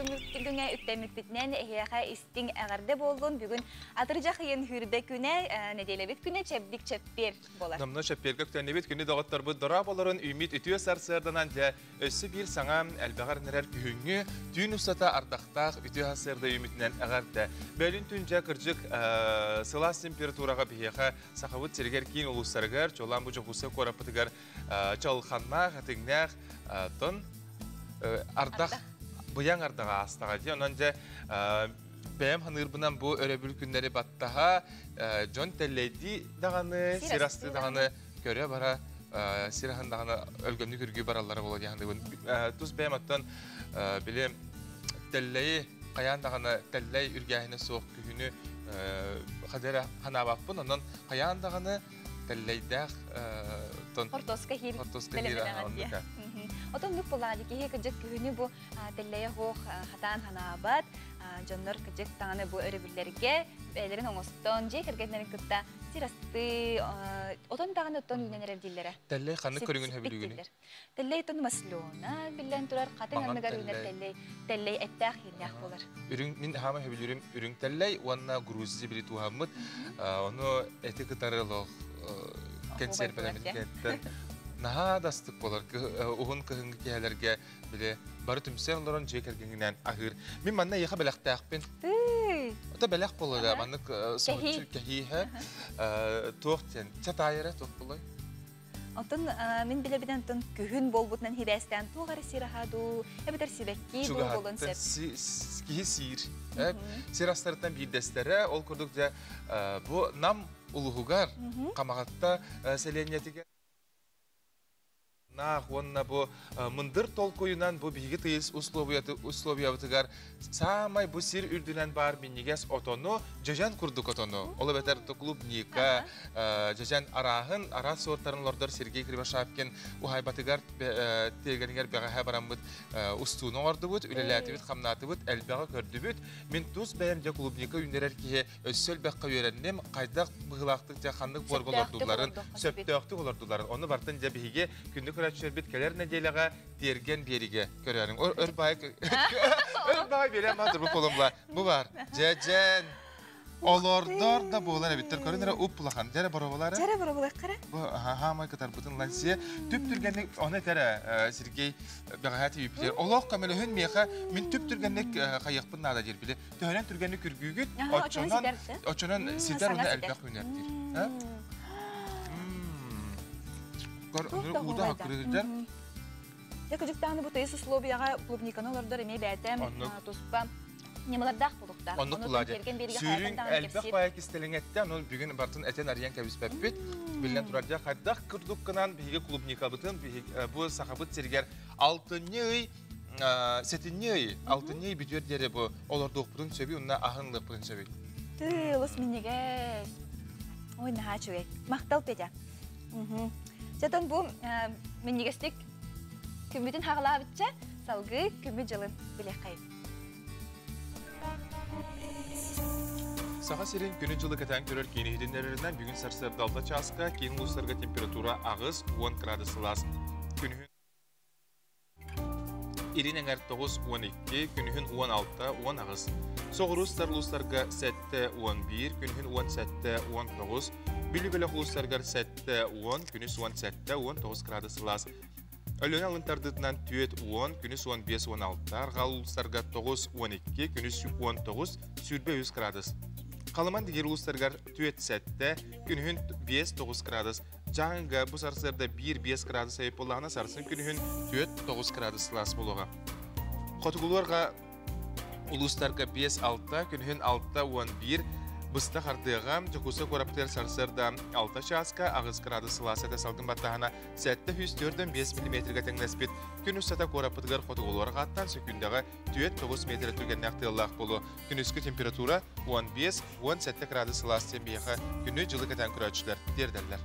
күҥҥэ үктэммиппитинэн эһиэхэ истиҥ эҕэрдэ буоллун. Бүгүн атырдьах ыйын сүүрбэ күнэ, нэдиэлэбит күнэ чэбдик чэппиэр буолар. Номно чэппиэргэ үктэннибит күнү доҕотторбут дорооболорун үүммүт үтүө сарсыарданан дьэ өссө биир саҥа элбэҕэр нэрэр күһүҥҥү түүн устата ардахтаах үтүө сарсыарда үүммүтүнэн эҕэрдэ. Бөлүн түн дьэ кырдьык сылаас температураҕа биһиэхэ Сахабыт сиригэр киин улуустарыгар, чуолаан бу Дьокуускай куораппытыгар чалханнаах, этиҥнээх тон ардах быйаҥ ардаҕа аастаҕа дии. Онон дьэ бэйэм ханыырбынан бу өрөбүл күннэри баттаһа дьон тэллэйдии даҕаны, сир астыы даҕаны көрө бара сир аһын даҕаны өлгөмнүк үргүү бараллара буолуо дии саныыбын. Тус бэйэм оттон били тэллэйи хайаан даҕаны тэллэй үргээһинэ суох күһүнү хадера ханаабаппын, онон хайаан даҕаны тэллэйдээх тон хортуоска хиир бэлэмнэнэҕин. Отон нүк булаады киһи кыдьык күһүнү бу тэллэйэ хоох хатаан ханаабат дьоннор кыдьык таҥаны бу өрөбүллэргэ бэйэлэрин оҥостон дьиэ кэргэннэрин кытта сир асты отон даҕаны оттон үүнэн эрэр дииллэрэ. Тэллэй ханнык көрүҥүн сөбүлүүгүнүй? Тэллэй тон маслена биллэн турар хатыҥ анныгар үүнэр тэллэй тэллэй эттээх ииннээх буолар. Үрүҥ мин хаама сөбүлүүрүм үрүҥ тэллэй уонна Грузия били тууһаммыт ону эти кытары олох кэнсиэрбэлэммит наһаа да астык буолар уһун кыһыҥҥы киэһэлэргэ били бары түмсэн олорон дьиэ кэргэҥҥинээн аһыыр. Мин манна эйиэхэ бэлэхтээхпин. Ото бэлэх буолар маннык соһуччу кэһииһэ туох диэн чэ таайара туох буолай? Оттон мин билэбинэн оттон күһүн буолбутунан хибээстээн туох эрэ сир аһа дуу, эбэтэр сибэкки дуу буолуон сөп. Киһи сиир. Сир астарыттан биирдэстэрэ, ол курдук дьэ бу Нам улуһугар Хамаҕатта сэлиэнньэтигэр наах уонна бу мындыр толкуйунан бу биһиги тыйыс условиябытыгар Саамай бу сир үрдүнэн баар минньигэс отону, дьэдьэн курдук отону, ол эбэтэр клубника, дьэдьэн арааһын, араас суортарын олордор Сергей Кривошапкин уһайбатыгар тиэргэнигэр бэҕэһээ бараммыт устууну оҥордубут, үлэлээтибит, хамнаатыбыт, элбэҕи көрдүбүт. Мин тус бэйэм дьэ клубника үүннэрэр киһи өссө элбэххэ үөрэнним, хайдах быһыылаахтык дьэ ханнык буорга олордулларын, сөптөөхтүк олордулларын. Ону бартын дьэ биһиги күндү көрөөччүлэрбит кэлэр нэдиэлэҕэ тиэргэн биэригэ көрөөрүҥ. Өр баай өр баай биэрэн баар бу колумла. Бу бар. Дьэдьэн. Олордор да буолар эбиттэр. Көрүн эрэ уп улахан. Дьэрэ боробулары. Дьэрэ боробулаххара. Бу хаамай кытарбытын лансия. Түп түргэнник оны этэрэ Сергей бэҕэһээ тиийбитигэр. Олох көмөлөһүн миэхэ мин түп түргэнник хайыахпын наада диир били. Төһөнөн түргэнник үргүүгүт, оччонон оччонон ситэр уонна элбэх үүнэр диир. Көр, ууда хаккырыдыр. Дьэ кыдьыктааны бу тыйыс условияҕа клубниканы олордор эмиэ бэйэтэ туспа ньымалардаах буолуохтаах. Оннук буолаа Сүүрүн элбэх баайа кистэлэҥэттэ, ону бүгүн бартын этэн арыйан кэбиспэппит. Биллэн турар дьэ хайдах курдук гынан биһиги клубникабытын бу сахабыт сиригэр алтынньы ый сэтинньи ый алтынньы ый бүтүөр диэри бу олордуохпутун сөбүй уонна аһын ылыахпытын сөбүй. Тыы, олус минньигэс. Ой, наһаа үчүгэй. Махтал, Петя. Чэтон бу минньигэстик күммүтүн хаҕалаабычча салгыы күммүт дьылын билиэххэйин. Саха сирин күнү-дьылы кэтээн көрөр киин иһитиннэрэринэн бүгүн сарсыарда 6 чааска киин улуустарга температура 8-10 градус сылаас. Күнүһүн Илин эҥэр 9-12, күнүһүн 16-18. Соҕуруу сытар улуустарга 7-11, күнүһүн 17-19, Бүлүү бөлөх улуустарыгар 7-10, күнүс 17-19 градус сылаас. Өлүөнэ алын тардыытынан 4-10, күнүс 15-16, арҕаа улуустарга 9-12, күнүс 19, 23 градус. Халыман дигир улуустарыгар 4-7, күнүһүн 5-9 градус, Дьааҥыга бу сарсыарда 1-5 градус айып буоллаҕына, сарсын күнүһүн 4-9 градус сылаас буолуоҕа. Хотугулуорга улуустарга 5-6, күнүһүн 6-11, быстах ардыаҕа Дьокуускай куораппытыгар сарсыарда 6 чааска 8 градус сылаас этэ салгын баттаһына 745 миллиметргэ тэҥнэспит. Күн устата куораппытыгар хотугулуорҕаттан сөкүүндэҕэ 4-9 метр түргэннээх тыаллаах буолуо. Күнүскү температура 15-17 градус сылаас диэн биһиэхэ күнү-дьылы кэтээн көрөөччүлэр тиэрдэллэр.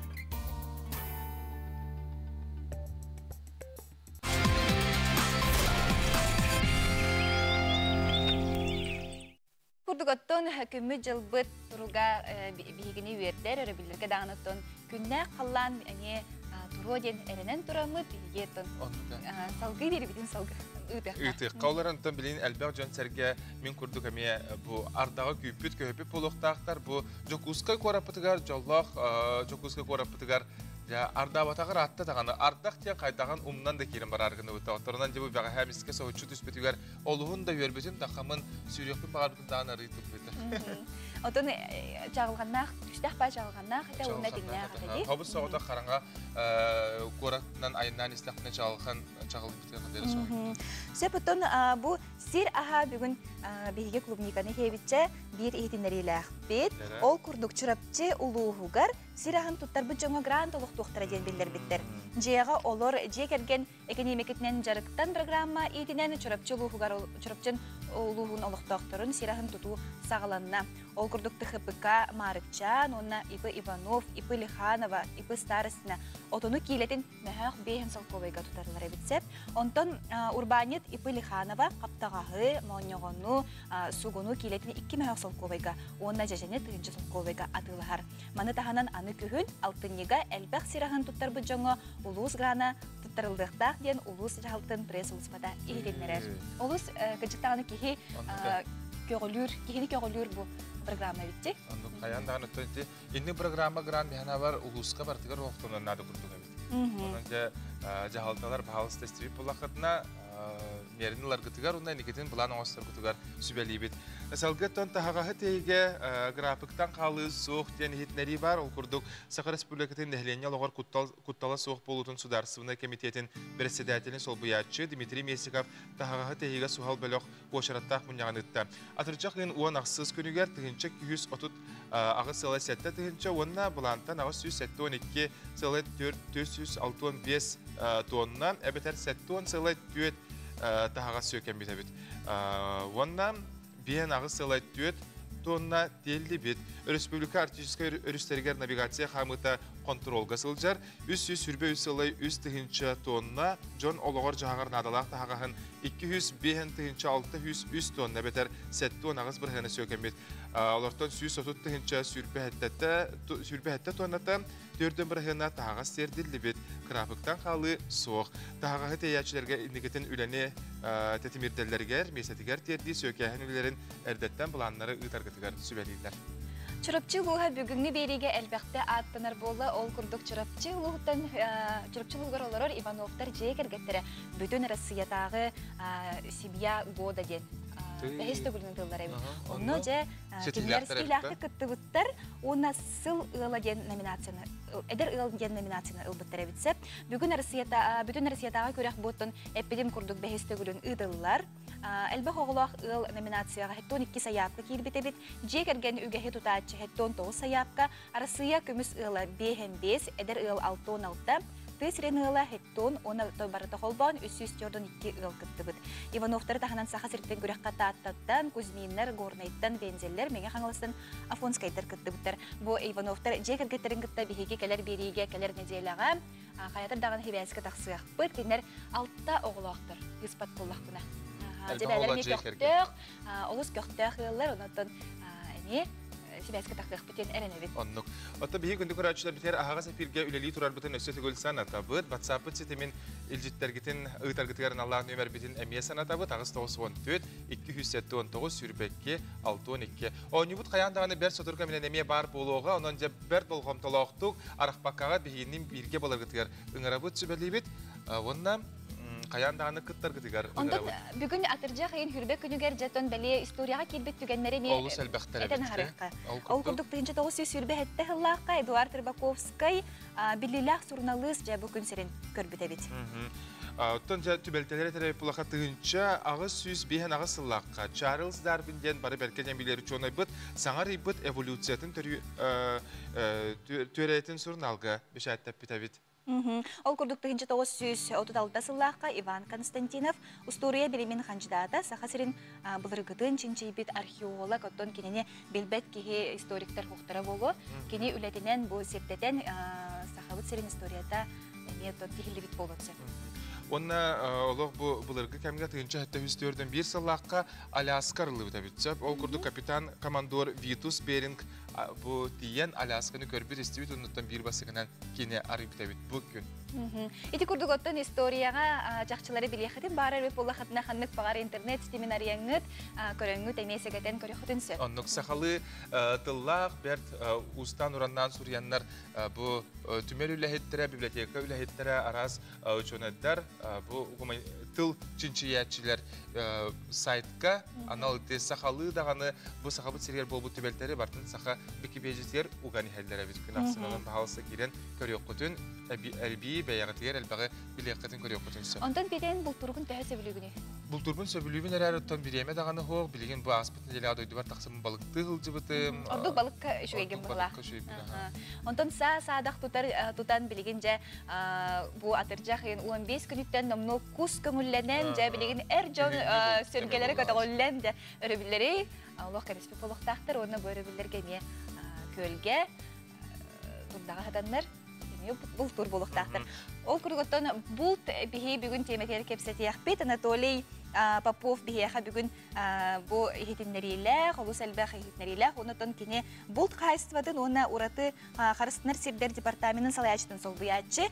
Курдук оттон күммүт-дьылбыт туруга биһигини үөрдэр, өрөбүллэргэ даҕаны оттон күннээх халлаан эмиэ туруо диэн эрэнэн тураммыт биһиги салгыы биэрбитин салгыы ыытыахха. Ыытыахха олорон онтон билигин элбэх дьон-сэргэ мин курдук эмиэ бу ардаҕы күүппүт, көһүппүт буолуохтаахтар. Бу Дьокуускай куораппытыгар дьоллоох Дьокуускай куораппытыгар ардаабатаҕар аатта даҕаны ардах диэн хайдаҕын умнан да киирэн бараар гыныбыта. Отторунан дьэ бу бэҕэһээ эмискэ соһуччу түспүтүгэр олуһун да үөрбүтүм да хамын сүүрүөхпүн баҕарбытым даҕаны арыый тымныыта. Отон чаҕылҕаннаах, күстээх баа чаҕылҕаннаах этэ уонна тиҥнээх этэ дии. Хобус соҕотох хараҥа куоратынан айаннаан истэхпинэ чаҕылхан чаҕылбытыгар хадары соһуйбутум. Сөп оттон бу сир аһа бүгүн биһиги клубниканы иһиэбитчэ биир иһитиннэриилээхпит. Ол курдук Чурапчы улууһугар сир аһын туттарбыт дьоҥҥо грант олохтуохтара диэн биллэрбиттэр. Дьиэҕэ олор дьиэ кэргэн экэниэмикэтинэн дьарыктан программа иитинэн Чурапчы улууһугар Чурапчын улууһун олохтоохторун сир аһын тутуу саҕаланна. Ол курдук ТХПК Маарыкчаан уонна ИП Иванов, ИП Лиханова, ИП Старостина отону киилэтин мөһөөх биэһин солкуобайга тутарлар эбит сөп. Онтон урбаанньыт ИП Лиханова хаптаҕаһы, моонньоҕону, сугуну киилэтин 2 мөһөөх солкуобайга уонна дьэдьэни тыһыынча солкуобайга атыылаһар. Маны таһынан аны күһүн алтынньыга элбэх сир аһын туттарбыт дьоҥҥо улуус грана туттарыллыахтаах диэн улуус дьаһалтын пресс-сулууспата иһитиннэрэр. Олус кырдьыктаҕына киһи көҕүлүүр, киһини көҕүлүүр бу программа эбитти. Оннук хайаан даҕаны ити инник программа грант биһанабар улууска бартыгар олохтонон наада курдук эбит. Онон дьэ дьаһалталар баһаалыста истибит буллаххытына миэрин ыларгытыгар уонна инникитин былаан оҥосторгутугар сүбэлиибит. Салгыттан таһаҕаһы тиэйигэ графиктан хаалыы суох диэн иһитиннэрии баар. Ол курдук Саха Республикатын нэһилиэнньэ олоҕор куттала суох буолуутун судаарыстыбаннай кэмитиэтин бэрэссэдээтэлин солбуйааччы Дмитрий Местников таһаҕаһы тиэйиигэ суһал бөлөх уочараттаах мунньаҕын ыытта. Атырдьах ыйын 18 күнүгэр 1138 сыала 7 тыһыынча уонна былаантан 872 сыала 465 тонна эбэтэр 70 сыала 4 таһаҕас сүөкэммит эбит. Уонна биэн аҕыс сыала 4 тонна тиэллибит. Өрөспүүбүлүкэ арктическай өрүстэригэр навигация хаамыыта хонтуруолга сылдьар. 323 сылай 3 тыһыынча тонна дьон олоҕор-дьаһаҕар наадалаах таһаҕаһын 205 тыһыынча 603 тонна эбэтэр 78 бырыһыана сүөкэммит. Олортон 130 тыһыынча 27 тонната 4 бырыһыана таһаҕас тиэрдиллибит. Кыраапыктан хаалыы суох. Таһаҕаһы тиэйээччилэргэ инникитин үлэни тэтимирдэллэригэр, миэстэтигэр тиэрдии сүөкээһин үлэлэрин эрдэттэн былааннары ыытаргытыгар сүбэлииллэр. Чурапчы улууһа бүгүҥҥү биэриигэ элбэхтэ ааттанар буолла. Ол курдук Чурапчы улууһуттан Чурапчы улууһугар олорор Ивановтар дьиэ кэргэттэрэ бүтүн Россиятааҕы семья года диэн бэһис төгүлүн тыллар эбит. Онно дьэ кинилэр ситиилээхтик кыттыбыттар уонна сыл ыала диэн номинацияны эдэр ыал диэн номинацияны ылбыттар эбит сөп. Бүгүн Россията бүтүн Россиятааҕы күрэх буоттун эппитим курдук бэһис төгүлүн ыытыллар. Элбэх оҕолоох ыал номинацияҕа 72 сайаапка киирбит эбит. Дьиэ кэргэн үгэһи тутааччы 79 сайаапка, Арассыыйа көмүс ыала 55, эдэр ыал 66, тыа сирин ыала 70 уонна барыта холбоон 342 ыал кыттыбыт. Ивановтары таһынан Саха сириттэн күрэххэ Тааттаттан, Кузьминнар, Горнайтан, Вензеллэр, Мэҥэ Хаҥаластан Афонскайдар кыттыбыттар. Бу Ивановтар дьиэ кэргэттэрин кытта биһиги кэлэр биэриигэ кэлэр нэдиэлэҕэ хайатар даҕаны хибээскэ тахсыахпыт. Кинилэр алта оҕолоохтор, ыыспат буоллахпына. Дьэбээлэр эмиэ көхтөөх, олус көхтөөх ыаллар, онон эмиэ сибээскэ тахсыахпыт диэн эрэнэбит. Оннук. Оттон биһиги күндү көрөөччүлэр битэр аһаҕас эфиргэ үлэлии турарбытын өссө төгүл санатабыт. WhatsApp-пыт ситимин илдьиттэргитин ыытаргытыгар аналлаах нүөмэрбитин эмиэ санатабыт. 894 279 22 62. Оонньуубут хайаан даҕаны бэрт сотору кэминэн эмиэ баар буолуоҕа. Онон дьэ бэрт болҕомтолоохтук арахпаккаҕа биһигиннин бииргэ баларгытыгар ыҥырабыт, сүбэлиибит. Уонна хайаан даҕаны кыттаргытыгар Онтон бүгүн атырдьах ыйын хүрбэ күнүгэр дьэтон бэлиэ историяҕа киирбит түгэннэри эмиэ олус элбэхтэр этэн аһарыахха. Ол курдук 1927 сыллаахха Эдуард Рыбаковскай биллиилээх суруналыыс дьэ бу күн сирин көрбүт эбит. Оттон дьэ түбэлтэлэр этэрэ пулаха 1858 сыллаахха Чарльз Дарвин диэн бары бэркэ диэн билэр учуонайбыт саҥа арыйбыт эволюциятын түөрэтин сурунаалга бэчээттэппит эбит. Ол курдук 1936 сыллаахха Иван Константинов устуоруйа билимин хандьыдаата Саха сирин былыргытын чинчийбит археолог, оттон кинини билбэт киһи историктар хуохтара буолуо. Кини үлэтинэн бу сирдэтэн Сахабыт сирин историята эмиэ оттон тиһиллибит буолуон сөп. Уонна олох бу былыргы кэмҥэ 1704 сыллаахха Аляска арыллыбыт эбит сөп. Ол курдук капитан командор Витус Беринг Бу тиийэн Алясканы көрбүт истибит оннуттан биир бастакынан кини арыйбыт бу күн. Ити курдук оттон историяҕа чахчылары билиэххитин баар эбит буоллаххытына ханнык баҕар интернет ситимин арыйаҥҥыт, көрөҥҥүт эмиэ сэгэтэн көрүөххүтүн сөп. Оннук сахалыы тыллаах бэрт уустаан ураннаан суруйаннар бу түмэл үлэһиттэрэ, библиотека үлэһиттэрэ, араас учуонайдар, бу тыл чинчийээччилэр сайтка анал сахалыы даҕаны бу сахабыт сиригэр буолбут түбэлтэри бартын саха Википедиятыгар уган иһэллэр эбит. Күн ахсын баһаалыста киирэн көрүөххүтүн, элбии бэйэҕитигэр элбэҕи билиэххитин көрүөххүтүн сөп. Онтон Петян бултуургун төһө сөбүлүүгүнүй? Бултуурбун сөбүлүүбүн эрээр оттон бириэмэ даҕаны хуох, билигин бу ааспыт нэдиэлэҕэ дойдубар тахсым балыктыы сылдьыбытым. Ордук балыкка үчүгэйгин быһылаах. Онтон саа саадах тутар тутан билигин дьэ бу атырдьах ыйын 15 күнүттэн номнуо кус көҥүллэнэн дьэ билигин эр дьон сүргэлэри көтөҕүллэн дьэ өрөбүллэри олох кэбиспит буолуохтаахтар уонна бу өрөбүллэргэ эмиэ күөлгэ дурдаҕа сатаннар эмиэ бултуур буолуохтаахтар. Ол курдук оттон булт биһи бүгүн тиэмэтигэр кэпсэтиэхпит. Анатолий Попов биһиэхэ бүгүн бу иһитиннэриилээх, олус элбэх иһитиннэриилээх. Оннотон кини булт хаһаайыстыбатын уонна ураты харыстынар сирдэр департаменын салайааччытын солбуйааччы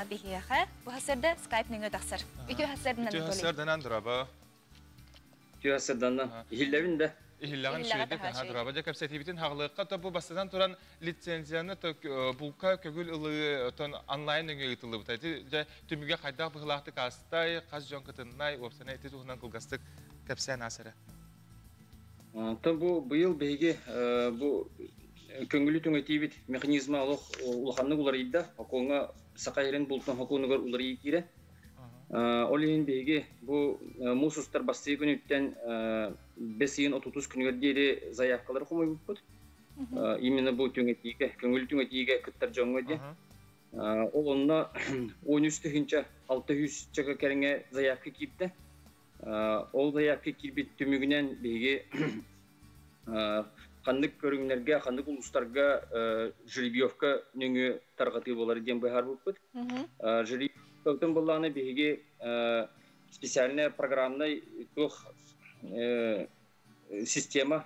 биһиэхэ бу хасырда скайп нөҥүө тахсар. Үтүө хасырдан Анатолий. Үтүө хасырдан дорообо. Үтүө хасырдан. Иһиллэбин да. Иһиллэҕин үчүгэйдик аһа дорообо. Дьэ кэпсэтиибитин хаҕылыахха то бу бастатан туран лицензияны булка көҥүл ылыы отон онлайн нөҥүө ыытыллыбыта. Ити дьэ түмүгэ хайдах быһыылаахтык аастай, хас дьон кытыннай, уопсайынан ити туһунан кылгастык кэпсээн аас эрэ. Онтон бу быйыл биһиги бу көҥүлү түҥэтиибит механизма олох улаханнык уларыйда. Окуоҥҥа саха сирин бултун хокуонугар уларыйыы киирэ. Ол иһин биһиги бу муус устар бастыы күнүттэн бэс ыйын 30 күнүгэр диэри заявкалары хомуйбуппут. Именно бу түҥэтиигэ, көҥүл түҥэтиигэ кыттар дьоҥҥо диэн. Ол онно 13 тыһыынча 600 чака кэриҥэ заявка киирдэ. Ол заявка киирбит түмүгүнэн биһиги ханнык көрүҥнэргэ, ханнык улуустарга жеребьевка нөҥүө тарҕатыы буолар диэн быһаарбыппыт. Жеребьевкатын буоллаҕына биһиги специальная программнай туох система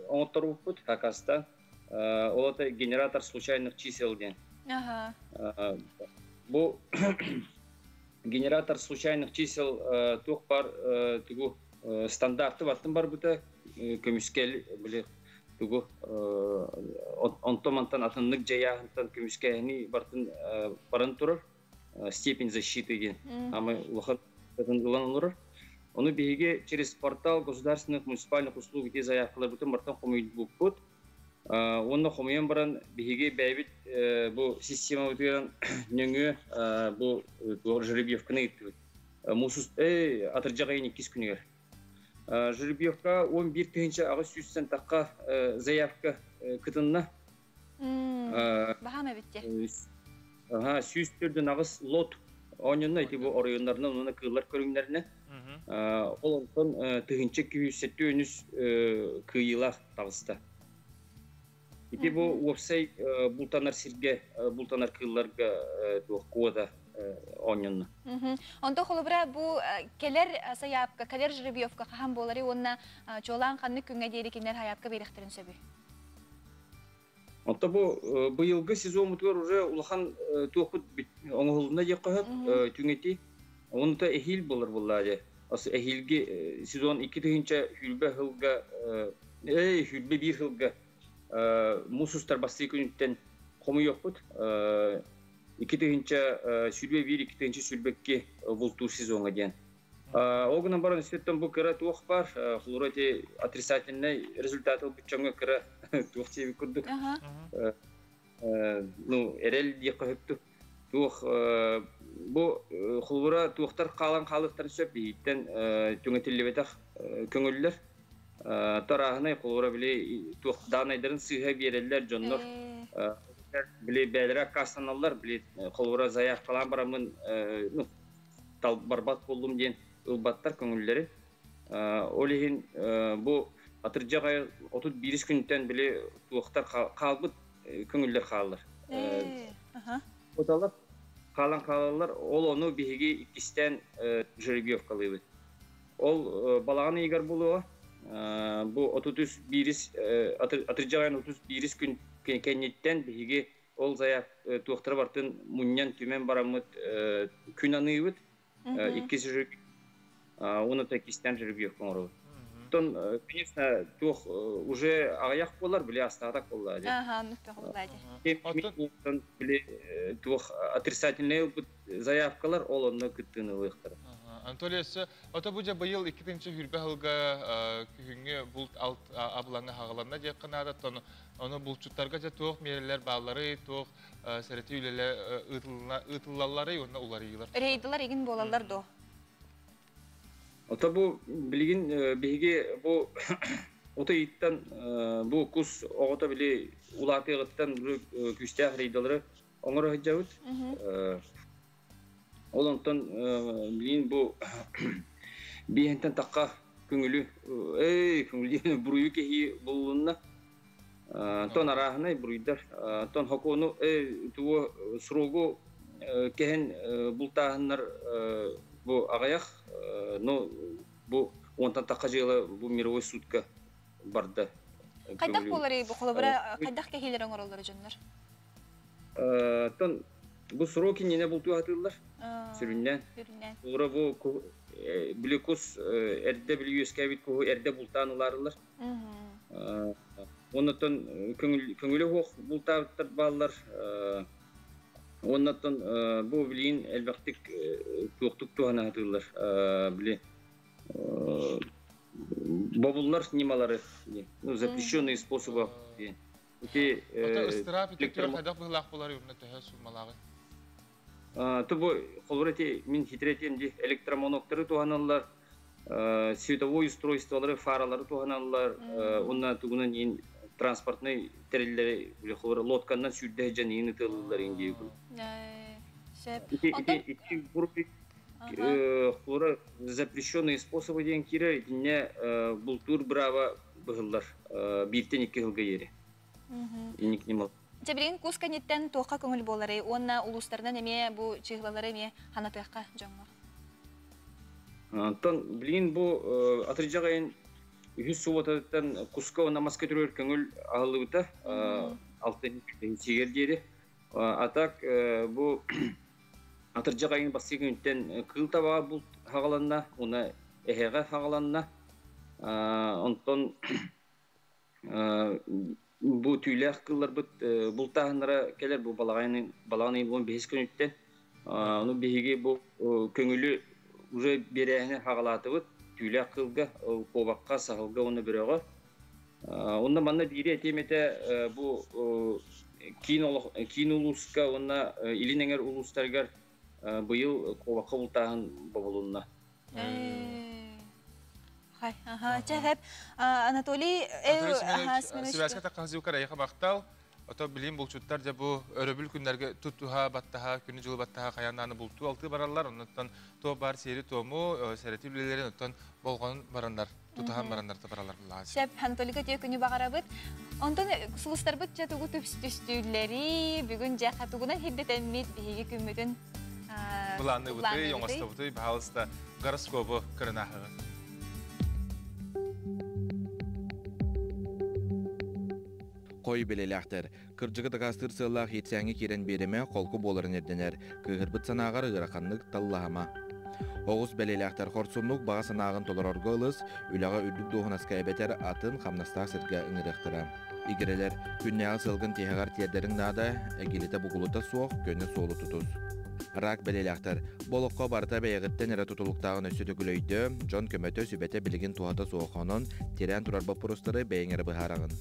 оҥотторбуппут, хакаста. Ол это генератор случайных чисел диэн. Бу генератор случайных чисел туох бар тугу стандарты бартын барбыта көмүскэл били тугу онтон-мантан атыннык жаяхынтан көмүскэһини бартын баран турар степень защиты диэн амы улахан ылан олорор. Ону биһиги через портал государственных муниципальных услуг ити заявкаларбытын бартан хомуйбуппут. Онно хомуйан баран биһиги бэйбит бу системабытыгар нөҥүө бу жеребьевканы ыыттыбыт. Муус атырдьах ыйын иккис күнүгэр. Жеребьевка 11 тыһыынча 800 тахха заявка кытынна. Баһаам эбит. Аха, 104 лот оонньонно ити бу оройуоннарынан уонна кыыллар көрүҥнэринэн. Ол онтон тыһыынча 273 кыайыылаах таҕыста. Ити бу уопсай бултанар сиргэ, бултанар кыылларга туох квота оонньонно. Онто холобура бу кэлэр сайаапка, кэлэр жеребьевка хаһан буолары уонна чуолаан ханнык күҥҥэ диэри кинилэр хайаапка биэриэхтэрин сөбүй? Онто бу быйылгы сезоммутугар уже улахан туохпут оҥоһулунна диэххэ сөп түҥэти. Онто эһиил буолар буоллаа дьэ. Ас эһиилги сезон 2 тыһыынча сүүрбэ сылга 21 сылга муус устар бастыы күнүттэн хомуйуохпут. 2021, 2022 бултуур сезоҥа диэн. Ол гынан баран үстүттэн бу кыра туох бар, холобура ити отрицательный результат ылбыт дьоҥҥо кыра туох диэбит курдук. Ну, эрэл диэххэ сөптүк. Туох бу холобура туохтар хаалан хаалыахтарын сөп биһиттэн түҥэтиллибэтэх көҥүллэр. Тарааһынай холобура били туох даанайдарын сыыһа биэрэллэр дьоннор. Били бээлэрэ аккаастаналлар, били холобура заявкалаан бараммын ну, тал барбат буоллум диэн ылбаттар көҥүллэри. Ол иһин бу атырдьах ай 31 күнтэн били туохтар хаалбыт көҥүллэр хааллар. Оталар хаалан хаалаллар, ол ону биһиги иккистээн жеребьевкалыыбыт. Ол балаҕан ыйыгар буолуоҕа. Бу 31 атырдьаҕайын 31 күн кэнниттэн биһиги ол заяв туохтара бартын мунньан түмэн бараммыт күн аныыбыт. Иккис уну кистен жеребьевка оҥоробут. Оттон, конечно, туох уже аҕыйах буолар, били астаатак буолла. Аха, нук буолла. Били туох отрицательный заявкалар ол онно кыттыыны ылыахтара. Анатолий өссө ото бу дьэ быйыл 2-нчи сылга күһүҥҥү булт алт абылаҥа хаҕаланна диэххэ наада. Ону булчуттарга дьэ туох миэрэлэр бааллары, туох сэрэтии үлэлэр ыытыллаллары уонна уларыйыылар. Рейдилар игин буолаллар до? Ото бу билигин биһиги бу ото иттан бу кус оҕото били улаатыаҕыттан күүстээх рейдалары оҥоро сылдьабыт. Ол онтон билигин бу биэһинтэн тахха көҥүлү эй көҥүлү буруйу кэһии буллунна. Тон арааһынай буруйдар. Тон хокуону тугу срогу кэһэн бултааһыннар бу аҕыйах, но бу онтон тахха дьыала бу мировой судка барда. Хайдах буоларый бу холобура хайдах кэһиилэр оҥороллор дьоннор? Тон бу срок иннинэ бултуу хатыыллар. Сүрүннээн. Олора бу били кус эрдэ били үөскээбит куһу эрдэ бултаан ылаарылар. Оннотон көҥүлү хуох бултаабыттар бааллар. Оннотон бу билиин элбэхтик туохтук туһана хатыыллар. Били бобуллар ньымалары, ну, запрещенные способы. Ити ыстыраап ити хайдах быһылаах буолар уонна төһө суммалааҕый? Тубу холобура ити мин хитретиэм ди электромоноктары туһаналлар, световой устройстволары, фаралары туһаналлар, уонна тугунан иин транспортный тэриллэри холобура лодканнан сүүрдэ сылдьан иин ытыалыыллар иин диэбит. Ити холобура запрещенные способы диэн киирэр, итиннэ бултуур бырааба быһыллар бииртэн икки сылга иэри. Инник ньыма. Дьэ билигин кус кэнниттэн туохха көҥүл буоларый уонна улуустарынан эмиэ бу чыыһылалары эмиэ ханатыахха дьоҥҥо? Онтон билигин бу атырдьах ыйын үһүс субуотатыттан куска уонна маска төрүөр көҥүл аһыллыбыта алтынчыгар диэри. А так бу атырдьах ыйын бастакы күнүттэн кыыл табаҕа булт хаҕаланна, уонна эһэҕэ хаҕаланна. Онтон бу түүлээх кыылларбыт бултааһыннара кэлэр бу балаҕан балаҕан ыйын 15 күнүттэн. Ону биһиги бу көҥүлү уже биэрээһини хаҕалаатыбыт түүлээх кыылга, куобахха, саһылга уонна бөрөҕө. Онно манна биири этиэм этэ бу киин олох киин улууска уонна илин эҥэр улуустарыгар быйыл куобахха бултааһын бобулунна. Хай, аха, чэ хэп. Анатолий, Связка таққазыукар айха мақтал. Ото билим булчуттар дьэ бу өрөбүл күннэргэ туттуһа баттаһа, күнү дьылы баттаһа хаяннааны бултуу алты бараллар. Оннуттан туо бар сиэри туому сэрэтии үлэлэрин оттон болҕонун бараннар, тутаһан бараннар табаралар буллаҕа. Сөп, Анатолийга тиэ күнү баҕарабыт. Онтон сулустарбыт дьэ тугу түстүүллэри, бүгүн дьэ хатугунан хирдэтэммит биһиги күммүтүн Былаанныбыты, оҥостобутуй, баһаалыста гороскобу кырынаһыгы. Хой бэлэлээхтэр. Кырдьыгы дакаастыыр сыаллаах иирсээҥҥэ киирэн биэримэ, холку буоларын ирдэнэр. Кыыһырбыт санааҕар ыараханнык таллаһыма. Оҕус бэлиэлээхтэр хорсуннук баҕа санааҕын толорорго ылыс, үлэҕэ үрдүк дуоһунаска эбэтэр атын хамнастаах сиргэ ыҥырыахтара. Игирэлэр, күннээҕи сылгын тиһэҕэр тиэрдэриҥ наада, эгилитэ-бугулута суох, көнө суолу тутус. Рак бэлиэлээхтэр, бу олоххо барыта бэйэҕиттэн эрэ тутулуктааҕын өссө төгүл өйдөө, дьон көмөтө, сүбэтэ билигин туһата суох, онон тирээн турар боппуруостары бэйэҥ эрэ быһаараҕын.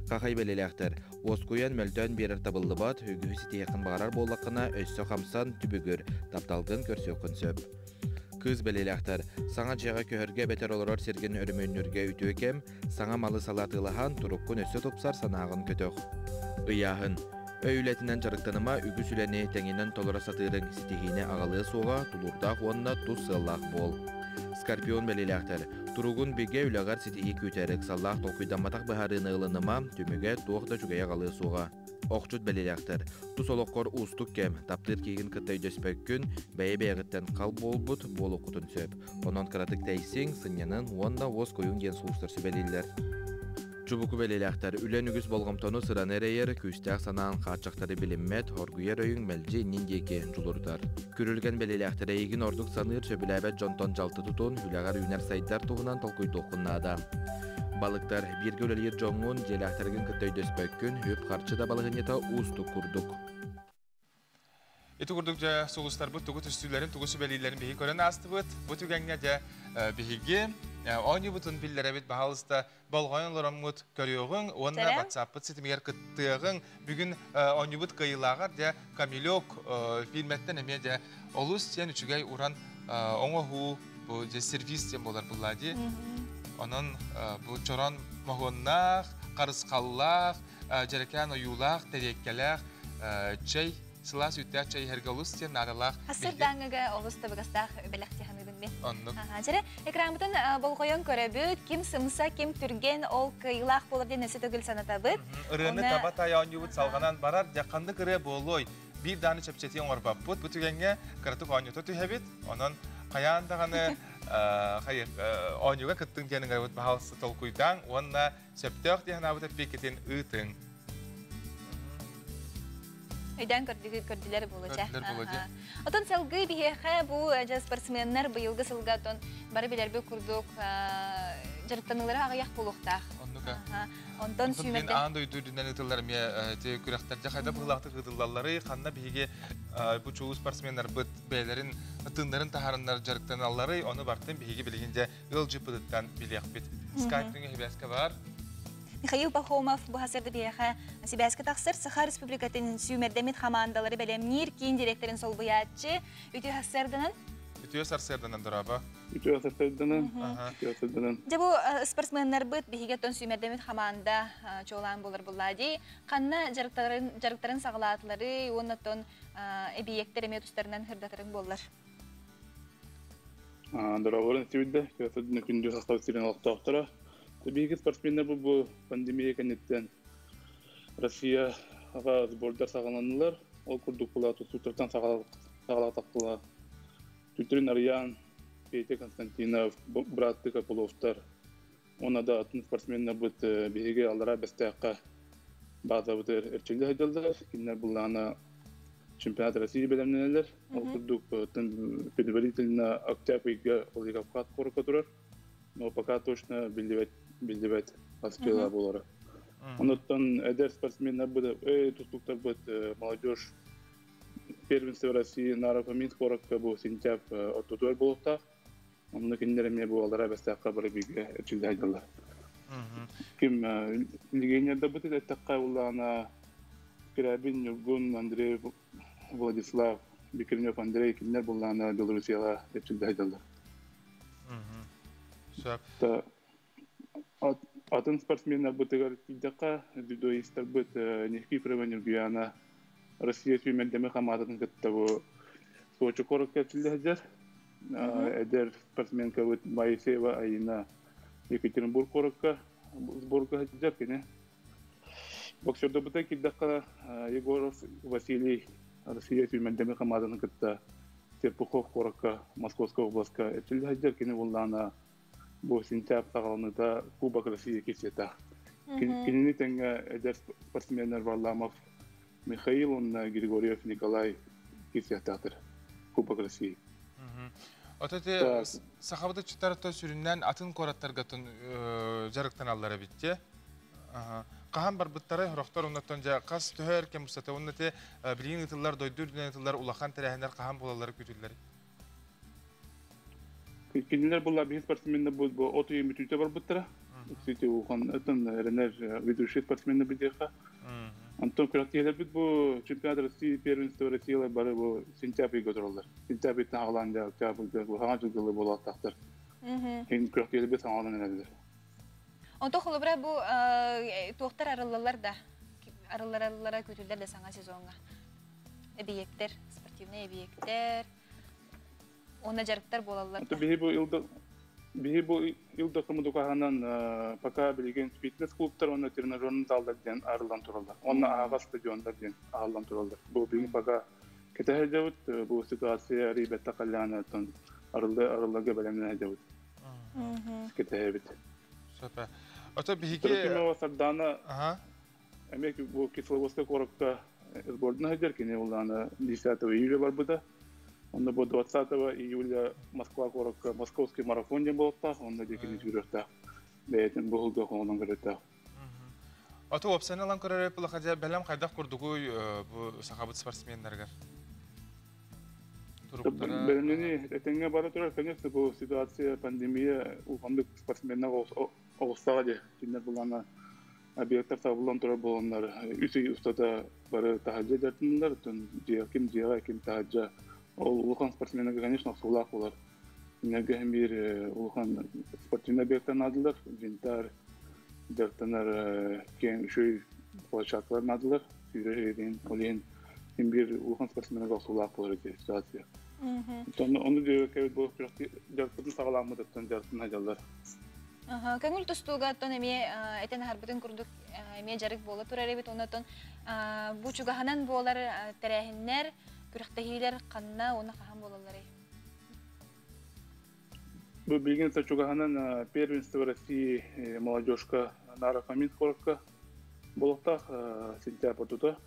Хахай бэлиэлээхтэр, уоскуйан, мөлтөөн биэрэр табыллыбат, үгүһү ситиһиэххин баҕарар буоллаххына, өссө хамсан, түбүгүр, тапталгын көрсүөххүн сөп. Кыыс бэлиэлээхтэр, саҥа дьиэҕэ көһөргө эбэтэр олорор сиргин өрөмүөннүүргэ үтүө кэм, саҥа малы салаатыылаһан, туруккун өссө тупсар санааҕын көтөх. Ыйааһын. Өй үлэтинэн дьарыктаныма, үгүс үлэни тэҥинэн толоро сатыырыҥ ситиһиини аҕалыа суоҕа, тулуурдаах уонна тус сыаллаах буол. Скорпион бэлиэлээхтэр. Туругун бигэ үлэҕэр ситиһии күүтэр, ыксаллаах толкуйдамматах быһаарыыны ылыныма, түмүгэ туох да үчүгэйи аҕалыа суоҕа. Охчут бэлиэлээхтэр. Тус олоххор уустук кэм, таптыыр киһигин кытта өйдөспөккүн, бэйэ-бэйэҕиттэн хал буолбут буолуоххутун сөп. Онон кыратык тэйсиҥ, сынньанын уонна уоскуйуҥ диэн сулустар сүбэлииллэр. Чубуку бэлиэлээхтэр үлэн үгүс болҕомтону сыраны эрэйэр, күүстээх санаан хааччахтары билиммэт, оргуйар өйүҥ мэлдьи иннин диэки дьулурутар. Күрүлгэн бэлиэлээхтэр эйигин ордук саныыр, сөбүлээбэт дьонтон дьалты тутун, үлэҕэр үүнэр-сайдар туһунан толкуйдуоххун наада. Балыктар бииргэ үлэлиир дьоҥҥун, дьиэлээхтэргин кытта өйдөспөккүн, үп-харчы да балаһыанньата уустук курдук. Ити курдук дьэ сулустарбыт тугу түстүүлэрин, тугу сүбэлииллэрин биһиги көрөн аастыбыт. Бу түгэҥҥэ дьэ биһиги оонньуубутун биллэрэбит, баһаалыста болҕойон олороммут көрүөҕүҥ уонна WhatsApp-пыт ситимигэр кыттыаҕыҥ. Бүгүн оонньуубут кыайыылааҕар дьэ Камилек фильмэттэн эмиэ дьэ олус диэн үчүгэй уран оҥоһуу бу дьэ сервис диэн буолар буллаа дии. Онон бу чорон моһуоннаах, харысхаллаах, дьэрэкээн ойуулаах, тэриэккэлээх чэй сылаас үүттээх чэй иһэргэ олус диэн наадалаах. Сырдааҥыга олус табыгастаах бэлэхти саныыбын мен. Оннук. Чэрэ, экраммытын болҕойон көрөбүт, ким сымса, ким түргэн, ол кыайыылаах буолар диэн өссө төгүл санатабыт. Ырыаны таба тайа оонньуубут салҕанан барар, дьэ ханнык ырыа буолуой? Биир дааны чэпчэтии оҥорбоппут. Бу түгэҥҥэ кыратык оонньута түһэбит. Онон хайаан даҕаны оонньууга кыттыҥ диэн ыҥырабыт баһаалыста толкуйдааҥ уонна сөптөөх дии санаабыт эппиэккитин ыытыҥ. Өйдөөн көрдүлэр буолуоча. Отон салгыы биһиэхэ бу дьэ спортсменнар быйылгы сылга отон бары билэрбит курдук дьарыктаныылара аҕыйах буолуохтаах. Оннука. Онтон сүүмэрдэ аан дойду үрдүнэн ыытыллар эмиэ те күрэхтэргэ хайда быһыылаахтык ыытыллалларый, ханна биһиги бу чулуу спортсменнарбыт бэйэлэрин тыыннарын таһаарыннар дьарыктаналларый, ону бартын биһиги билигин дьэ ыалдьыппытыттан билиэхпит. Скайп түҥэ сибээскэ бар. Михаил Пахомов бу хасырды биһиэхэ сибээскэ тахсар Саха Республикатын сүүмэрдэммит хамаандалары бэлэмниир киин директорын солбуйааччы Үтүө сарсыарданан. Үтүө сарсыарданан дорообо. Үтүө сарсыарданан. Үтүө сарсыарданан. Дьэ бу спортсменнарбыт биһиги оттон сүүмэрдэммит хамаанда чуолаан буолар буллаа дии. Ханна дьарыктарын дьарыктарын саҕалаатыларый уонна оттон эбийиэктэр эмиэ тустарынан сырдатарын буоллар. Дорооборун истибит да, күндү састав сирин олохтоохторо. Биһиги спортсменнар бу пандемия кэнниттэн Россияҕа сбордар саҕаланнылар. Ол курдук була тустууктартан саҕалаатахпыла Түтрин Арыйаан, Петя Константинов, бырааттыы Копыловтар уонна да атын спортсменнарбыт биһиги аллараа Бэстээххэ баазабытыгар эрчиллэ сылдьаллар. Кинилэр былаана чемпионат России бэлэмнэнэллэр. Ол курдук предварительно октябрь ыйга Владикавказ куоракка турар. Но пока точно биллибэт биллибэт аскыла буолара. Онуттан эдэр спортсменнарбыт, тустууктарбыт молодежь первенство России Наро-Фоминск куоракка бу сентябрь ортотугар буолуохтаах. Онно кинилэр эмиэ буолаллара Бэстээххэ бары бииргэ эрчиллэ сылдьаллар. Ким легионердарбыт эттэххэ улаана Скрябин, Ньургун, Андрей, Владислав, Бекренев Андрей кинилэр буллаана Белоруссияҕа эрчиллэ сылдьаллар. Сөп. Атын спортсменнарбытыгар тиийдэххэ, дзюдоистарбыт Никифорова Ньургуяна Россия сүүмэрдэмэ хамаандатын кытта бу Сочи куоракка эрчиллэ сылдьар. Эдэр спортсменкабыт Моисеева Аина Екатеринбург куоракка сборга сылдьар кини. Боксердарбыта киирдэххэ Егоров Василий Россия сүүмэрдэмэ хамаандатын кытта Серпухов куоракка Московскай областка эрчиллэ сылдьар. Кини буоллаҕына бу сентябрь саҕаланыыта Кубок России киирсиэтэ. Кинини тэҥҥэ эдэр спортсменнар Варламов Михаил уонна Григорьев Николай киирсиэхтээхтэр Кубок России. Ото те сахабыт ыччаттарыттан сүрүннээн атын куораттарга дьарыктаналлар эбит те. Хаһан барбыттарай сорохтор оннуттан дьэ хас төһө эр кэм устата уонна те билигин ыытыллар дойду үрдүнэн ыытыллар улахан тэрээһиннэр хаһан буолаллара күүтүллэр? Кинилэр була биһи спортсменнар бу от ыйын бүтүүтэ барбыттара. Сити ухан ытын эрэнэр ведущий спортсменнар бидиэхэ. Онтон күрэхтэһиилэрбит бу чемпионат России первенство Россиялар бары бу сентябрь ыйга тураллар. Сентябрь ыйтан аҕалаан дьэ октябрьга бу саҥа дьылгылы буолуохтаахтар. Кин күрэхтэһиилэрбит саҥаланан эрэллэр. Онто холобура бу туохтар арыллаллар да арыллараллара күүтүллэр да саҥа сезоҥҥа эбийиэктэр, спортивнай эбийиэктэр уонна дьарыктар буолаллар. Биһи бу Биһи бу ил документукаһанан пока билигин фитнес-клубтар уонна тренажерный заллар диэн арыллан тураллар. Онно аһаҕас стадионнар диэн аһыллан тураллар. Бу билигин пока кэтэһэ сылдьабыт. Бу ситуация арыйбатта халлаанаттан арыллы арылларга бэлэмнэнэ сылдьабыт. Кэтэһэбит. Сөп. Ото биһиги Трофимова Сардана эмиэ бу Кисловодскай куоракка сбордуна сылдьар, кини улаана 10 июля барбыта. Онно бу 20 июля Москва куоракка Московский марафон диэн буолуохтаах, онно диэкини сүүрүөхтээх. Бэйэтин бу сылга хоҥонон көрүөхтээх. Ото уопсайынан ылан көрөр буоллахха, бэлэм хайдах курдугуй бу сахабыт спортсменнарыгар? Туруктара Бэлэмнэни этэҥҥэ бара турар, конечно, бу ситуация, пандемия улаханнык спортсменнар оҕустаҕа дии. Кинилэр булана объекттар сабыллан турар буоланнар, 3 ый устата бары таһырдьа дьарыктаналлар, оттон дьиэ ким дьиэҕэ, ким таһырдьа. Ол улахан спортсменнарга, конечно, охсуулаах буолар. Кинилэргэ иһин биир улахан спортивный объекттар наадалар, винтар, дьарыктанар киэҥ үчүгэй площадкалар наадалар, сүүрэр иһин, ол иһин иһин биир улахан спортсменнарга охсуулаах буолар ити ситуация. Оттон ону диэбэккэ бу дьарыкпытын саҕаламмытыттан дьарыктана сылдьаллар. Көҥүл тустууга оттон эмиэ этэн аһарбытын курдук эмиэ дьарык буола турар эбит. Онон бу чугаһынан буолар тэрээһиннэр, күрэхтэһиилэр ханна уонна хаһан буолалларый? Бу билигин чугаһынан первенство России молодежка Наро-Фоминск куоракка буолуохтаах сентябрь ортото.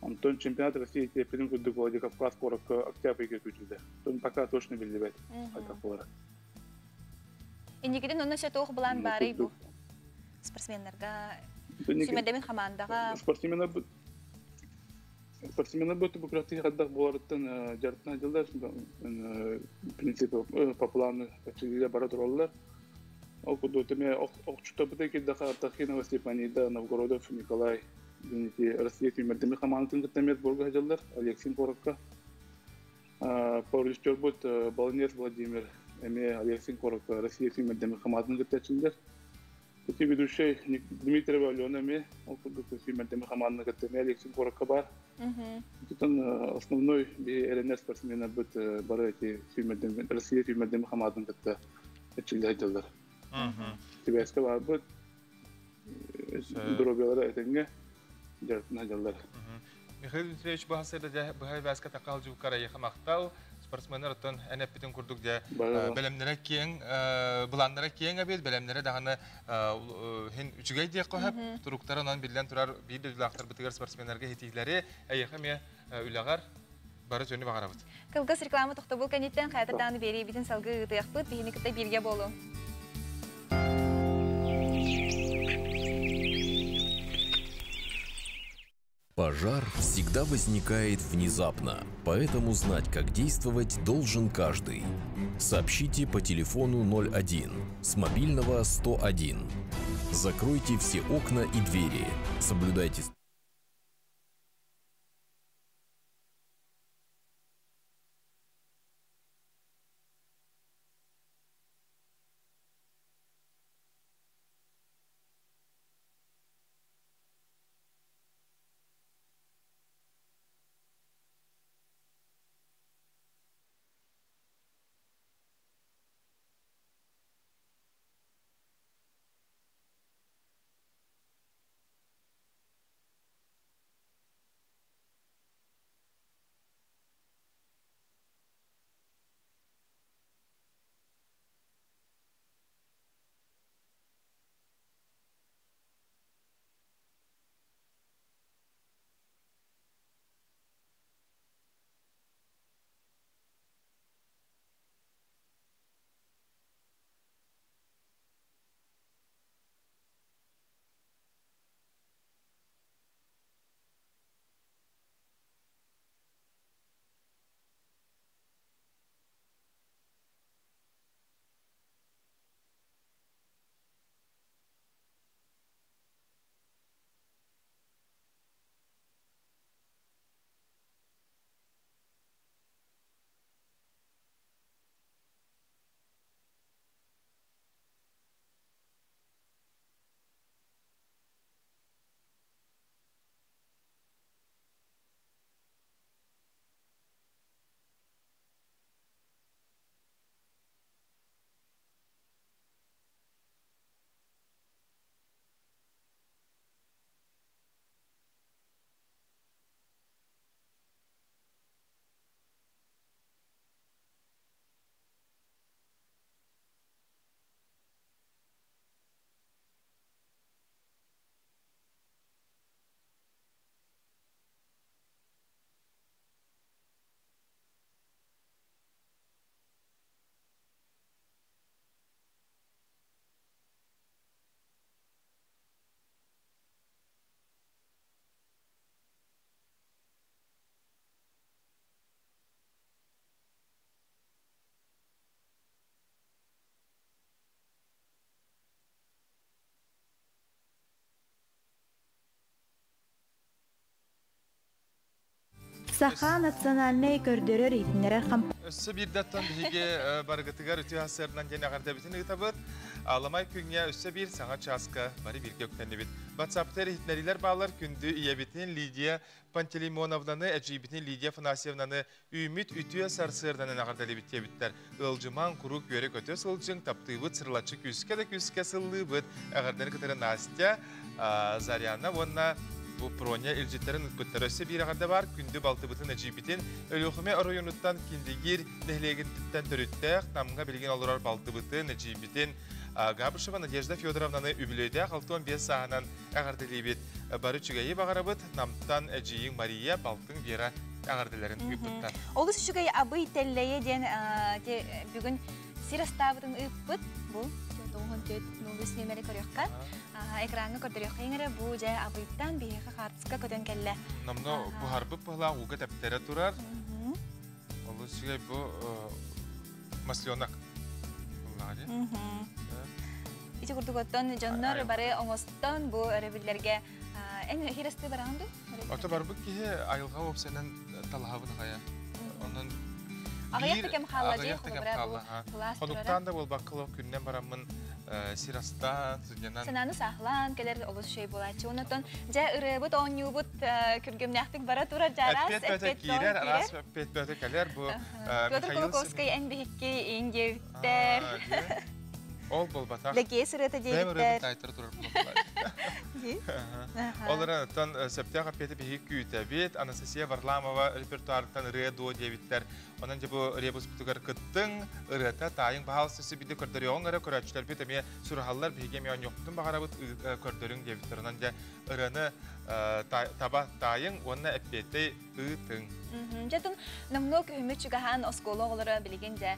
Онтон чемпионат России тиэппитин курдук Владикавказ куоракка октябрь ыйга күүтүллэр. Тон пока точно биллибэт хайдах буолара. Инникитин онно өссө туох былаан баарый бу спортсменнарга, сүүмэрдэммит хамаандаҕа? Спортсменнар спортсменнар бу күрэхтэһии хайдах буоларыттан дьарыктана сылдьаллар. В принципе, по плану эрчиллиилэр бара тураллар. Ол курдук эмиэ охчуттарбыта киирдэххэ Артахинова Степанида, Новгородов Николай ити Россия сүүмэрдэммит хамаандатын кытта эмиэ сборга сылдьаллар Алексин куоракка. Режиссербут Баланец Владимир эмиэ Алексин куоракка Россия сүүмэрдэммит хамаандатын кытта эрчиллэр. Ити ведущай Дмитриева Алена эмиэ ол курдук сүүмэрдэммит хамаанданы кытта эмиэ Алексин куоракка баар. Оттон основной биһи эрэнэр спортсменнарбыт бары эти сүүмэрдэммит Россия сүүмэрдэммит хамаандатын кытта эрчиллэ сылдьаллар. Сибээскэ баарбыт, доруобуйалара этэҥҥэ, дьарыктана сылдьаллар. Михаил Дмитриевич баһа быһа бааска такал жуккар айыха махтал. Спортсменнар оттон эн эппитин курдук дьэ бэлэмнэрэ киэҥ, былааннара киэҥ эбит, бэлэмнэрэ даҕаны хин үчүгэй диэх хөп. Туруктара онон биллэн турар биир дойдулаахтарбытыгар спортсменнарга хитиилэри эйиэхэ эмиэ үлэҕэр бары үтүөнү баҕарабыт. Кылгас реклама тохтобул кэнниттэн хайата даҕаны биэриибитин салгыы ыытыахпыт, биһини кытта бииргэ буолуҥ. Пожар всегда возникает внезапно, поэтому знать, как действовать, должен каждый. Сообщите по телефону 01, с мобильного 101. Закройте все окна и двери. Соблюдайте Саха национальнай көрдөрөр-иһитиннэрэр Өссө биирдэттэн биһиги барыгытыгар үтүө сарсыарданан диэн эҕэрдэбитин ыытабыт. Аламай күҥҥэ өссө биир саҥа чааска бары бииргэ үктэннибит. WhatsApp-тар иһитиннэриилэр бааллар күндү ийэбитин Лидия Пантелеймоновнаны, эдьиийбитин Лидия Афанасьевнаны үүммүт үтүө сарсыарданан эҕэрдэлиибит диэбиттэр. Ыалдьымаҥ, куруук үөрэ-көтө сылдьыҥ, таптыыбыт, сырылаччы күүскэ да күүскэ сыллыыбыт. Эҕэрдэни кытары Настя, Заряна уонна бу Проня илдьиттэрин ыыппыттар. Өссө биир эҕэрдэ баар, күндү балтыбытын, эдьиийбитин Өлүөхүмэ оройуонуттан Киндигир нэһилиэгиттэн төрүттээх, Намҥа билигин олорор балтыбытын, эдьиийбитин Габышева Надежда Федоровнаны үбүлүөйдээх 65 сааһынан эҕэрдэлиибит. Бары үчүгэйи баҕарабыт. Намтан эдьиийиҥ Мария, балтыҥ Вера эҕэрдэлэрин ыыппыттар. Олус үчүгэй абый тэллэйэ диэн бүгүн сир астаабытын ыыппыт. Бу 94 нүөмэри көрүөххэ. Экраҥҥа көрдөрүөххэ иҥэрэ бу дьэ абыйтан биһиэхэ хаартыска көтөн кэллэ. Номно буһарбыт быһылаах ууга тэптэрэ турар. Олус үчүгэй бу масленок. Ити курдук оттон дьоннор бары оҥостон бу өрөбүллэргэ эн хирасты бараҕын дуу? Ото барбыт киһи айылҕа уопсайынан талаһабын аҕайа. Онон Аҕыйах да кэм хаалла дии, Хонуктаан да буолбакка күннэн бараммын сир астаан, сынньанан. Санааны саахылаан кэлэр олус үчүгэй буолааччы. Онтон дьэ ырыабыт, оонньуубут күргүмнээхтик бара турар дьараас. Эппиэт бөтө киирэр, араас эппиэт бөтө кэлэр. Бу Петр Кулаковскай эн биһикки иин диэбиттэр. Ол буолбатах. Лэкиэс ырыата диэбиттэр. Бэйэм ырыабын таайтара турар Ол эрэн оттон сөптөөх эппиэти биһиги күүтэбит. Анастасия Варламова репертуарыттан ырыа дуо диэбиттэр. Онон дьэ бу ребуспутугар кыттыҥ, ырыата таайыҥ баһаалыста сибиди көрдөрүөҕүҥ эрэ көрөөччүлэрбит эмиэ сураһаллар, биһиги эмиэ оонньуохпутун баҕарабыт көрдөрүҥ диэбиттэр. Онон дьэ ырыаны таба таайыҥ уонна эппиэттэй ыытыҥ. Дьэ номнуо күһүммүт чугаһаан оскуола оҕолоро билигин дьэ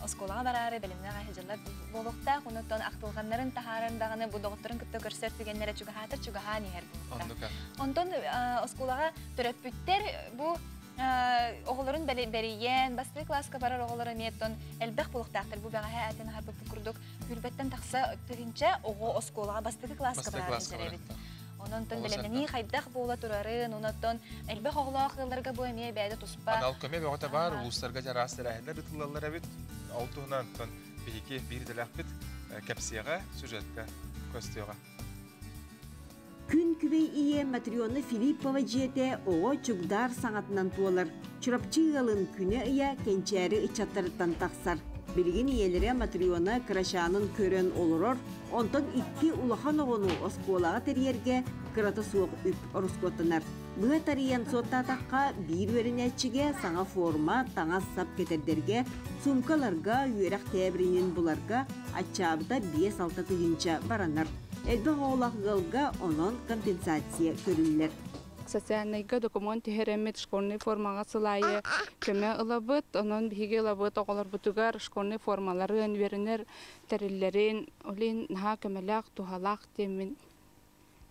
оскуолаҕа бараары бэлэмнээх сылдьаллар буолуохтаах. Онуттан ахтылҕаннарын таһааран даҕаны бу доҕотторун кытта көрсөр түгэннэрэ чугаһаатар чугаһаан иһэр буолуохтаах. Онтон оскуолаҕа төрөппүттэр бу оҕолорун бэрийэн, бастакы кылааска барар оҕолор эмиэ оттон элбэх буолуохтаахтар. Бу бэҕэһээ этэн аһарбыппыт курдук сүүрбэттэн тахса тыһыынча оҕо оскуолаҕа бастакы кылааска барар эбит. Онон бэлэмнэнии хайдах буола турарын, онон элбэх оҕолоох ыалларга бу эмиэ бэйэтэ туспа. Анал көмө бөҕөтө баар, улуустарга араас тэрээһиннэр ыытыллаллар эбит. Ол туһунан биһиги биир идэлээхпит кэпсиэҕэ, сюжетка көстүөҕэ. Күн күбэй ийэ Матрена Филиппова дьиэтэ оҕо чугдаар саҥатынан туолар. Чурапчы ыалын күнэ-ыйа кэнчээри ыччаттарыттан тахсар. Билигин ийэлэрэ Матрена кырачаанын көрөн олорор, онтон икки улахан оҕону оскуолаҕа тэрийэргэ кырата суох үп ороскуоттанар. Быа тарыйан суоттаатахха, биир үөрэнээччигэ саҥа форма, таҥас-сап кэтэрдэргэ, суумкаларга, үөрэх тээбиринин буларга аччаабыта 5-6 тыһыынча баранар. Элбэх оҕолоох ыалга онон компенсация көрүллэр. Социальнайга докумуон түһэрэммит школьнай формаҕа сыл аайы көмө ылабыт. Онон биһиги ылабыт оҕолорбутугар школьнай формаларын, үөрэнэр тэриллэрин, ол иһин наһаа көмөлөөх, туһалаах диэммин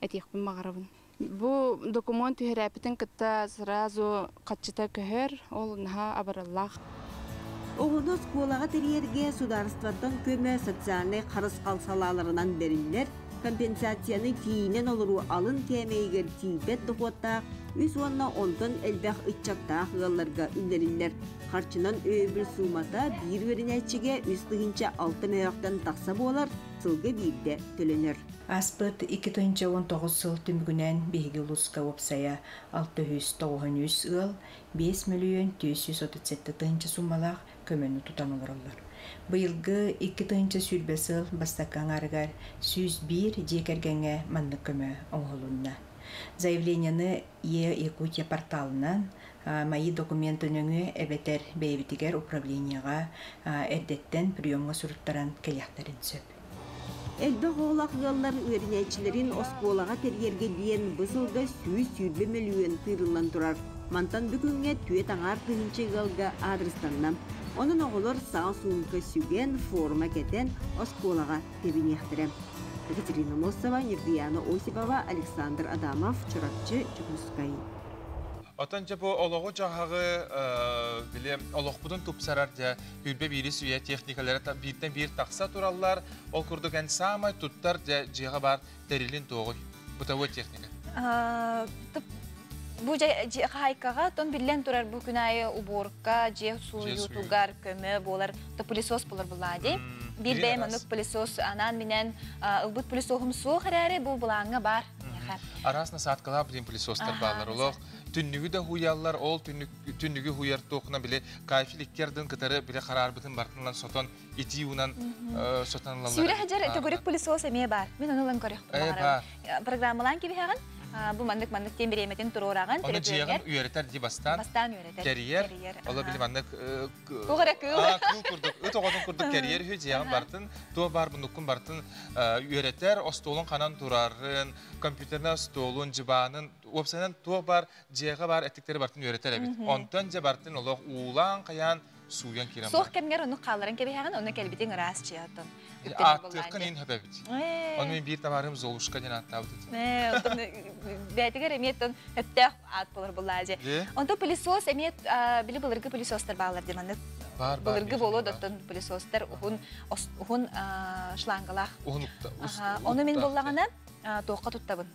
этиэхпин баҕарабын. Бу докумуон түһэрээппитин кытта сразу хаччыта көһөр, ол наһаа абыраллаах. Оҕону оскуолаҕа тэрийэргэ судаарыстыбаттан көмө социальнай харысхал салааларынан бэриллэр компенсацияны тиийинэн олоруу алын кээмэйигэр тиийбэт дохуоттаах үс уонна онтон элбэх ыччаттаах ыалларга үллэриллэр. Харчынан өйөбүл суумата биир үөрэнээччигэ 3 6 мөһөөхтөн тахса буолар, сылга биирдэ төлөнөр. Ааспыт 2019 сыл түмүгүнэн биһиги улууска уопсайа 693 ыал 5 мөлүйүөн 437 тыһыынча суммалаах көмөнү тутан олороллор. Быйылгы 2020 сыл бастакы аҥаарыгар 101 дьиэ кэргэҥҥэ маннык көмө оҥоһулунна. Заявлениены Е-Якутия порталынан мои документы нөҥүө эбэтэр бэйэбитигэр управлениеҕа эрдэттэн приемҥа суруттаран кэлиэхтэрин сөп. Элбэх оҕолоох ыаллар үөрэнээччилэрин оскуолаҕа тэрийэргэ диэн бу сылга 120 мөлүйүөн тыырыллан турар. Мантан бүгүҥҥэ түөрт аҥаар тыһыынча ыалга аадырыстанна. Онон оҕолор саҥа суумка сүгэн, форма кэтэн оскуолаҕа тэбиниэхтэрэ. Екатерина Мосова, Ньургуяна Осипова, Александр Адамов, Чурапчы, Дьокуускай. Отон дьэ бу олоҕу-дьаһаҕы били олохпутун тупсарар дьэ 21-с үйэ техникалара бииртэн биир тахса тураллар. Ол курдук эн саамай туттар дьэ дьиэҕэ баар тэрилин туоҕуй? Бытовой техника. Бу хаһайкаҕа тон биллэн турар бу күн аайы уборка, дьиэ сууйуутугар көмө буолар, то пылесос болар булаа дии. Биир бэйэм оннук пылесос анаан минэн ылбыт пылесоһум суох эрээри бу былааҥҥа бар. Араас насадкалаах билин пылесостар баалар. Олох түннүгү да хуйаллар, ол түннүгү хуйар туохуна били кафель икки кытары били хараарбытын бартынан сотон итии унан сотон ылаллар. Сүүрэ хажар төгүрүк пылесос эмиэ бар. Мен ону ылан көрөх. Программалаан кибиһэҕин бу маннык тем бириэмэтин туруораҕын. Оны жиэгин үөрэтэр ди бастаан. Бастаан үөрэтэр. Кэрийэр. Ола били маннык Тугара кыл. Кыл курдук, ыт оҕотун курдук кэрийэр үһү жиэгин бартын, туо бар бунуккун бартын үөрэтэр, остуолун ханан турарын, компьютерна столун, жыбаанын, уопсайынан туох бар жиэҕэ бар эттиктери бартын үөрэтэр эбит. Онтон же бартын олох уулаан каян сууян кирен. Суох кэмгер ону хааларын кэбиһэҕин, ону кэлбитиң ыраас чиятын. Ааттыаххын ин хөпөбүт. Ону мен биир табаарым Золушка диэн ааттаабыт. Оттон бээтигэр эмиэ өттөөх аат болар буллаа же. Онто пылесос эмиэ били былыргы пылесостар баалар ди маннык. Былыргы боло доттон пылесостар уһун уһун шлангалаах. Уһун. Ону мен буллагана тоққа туттабын.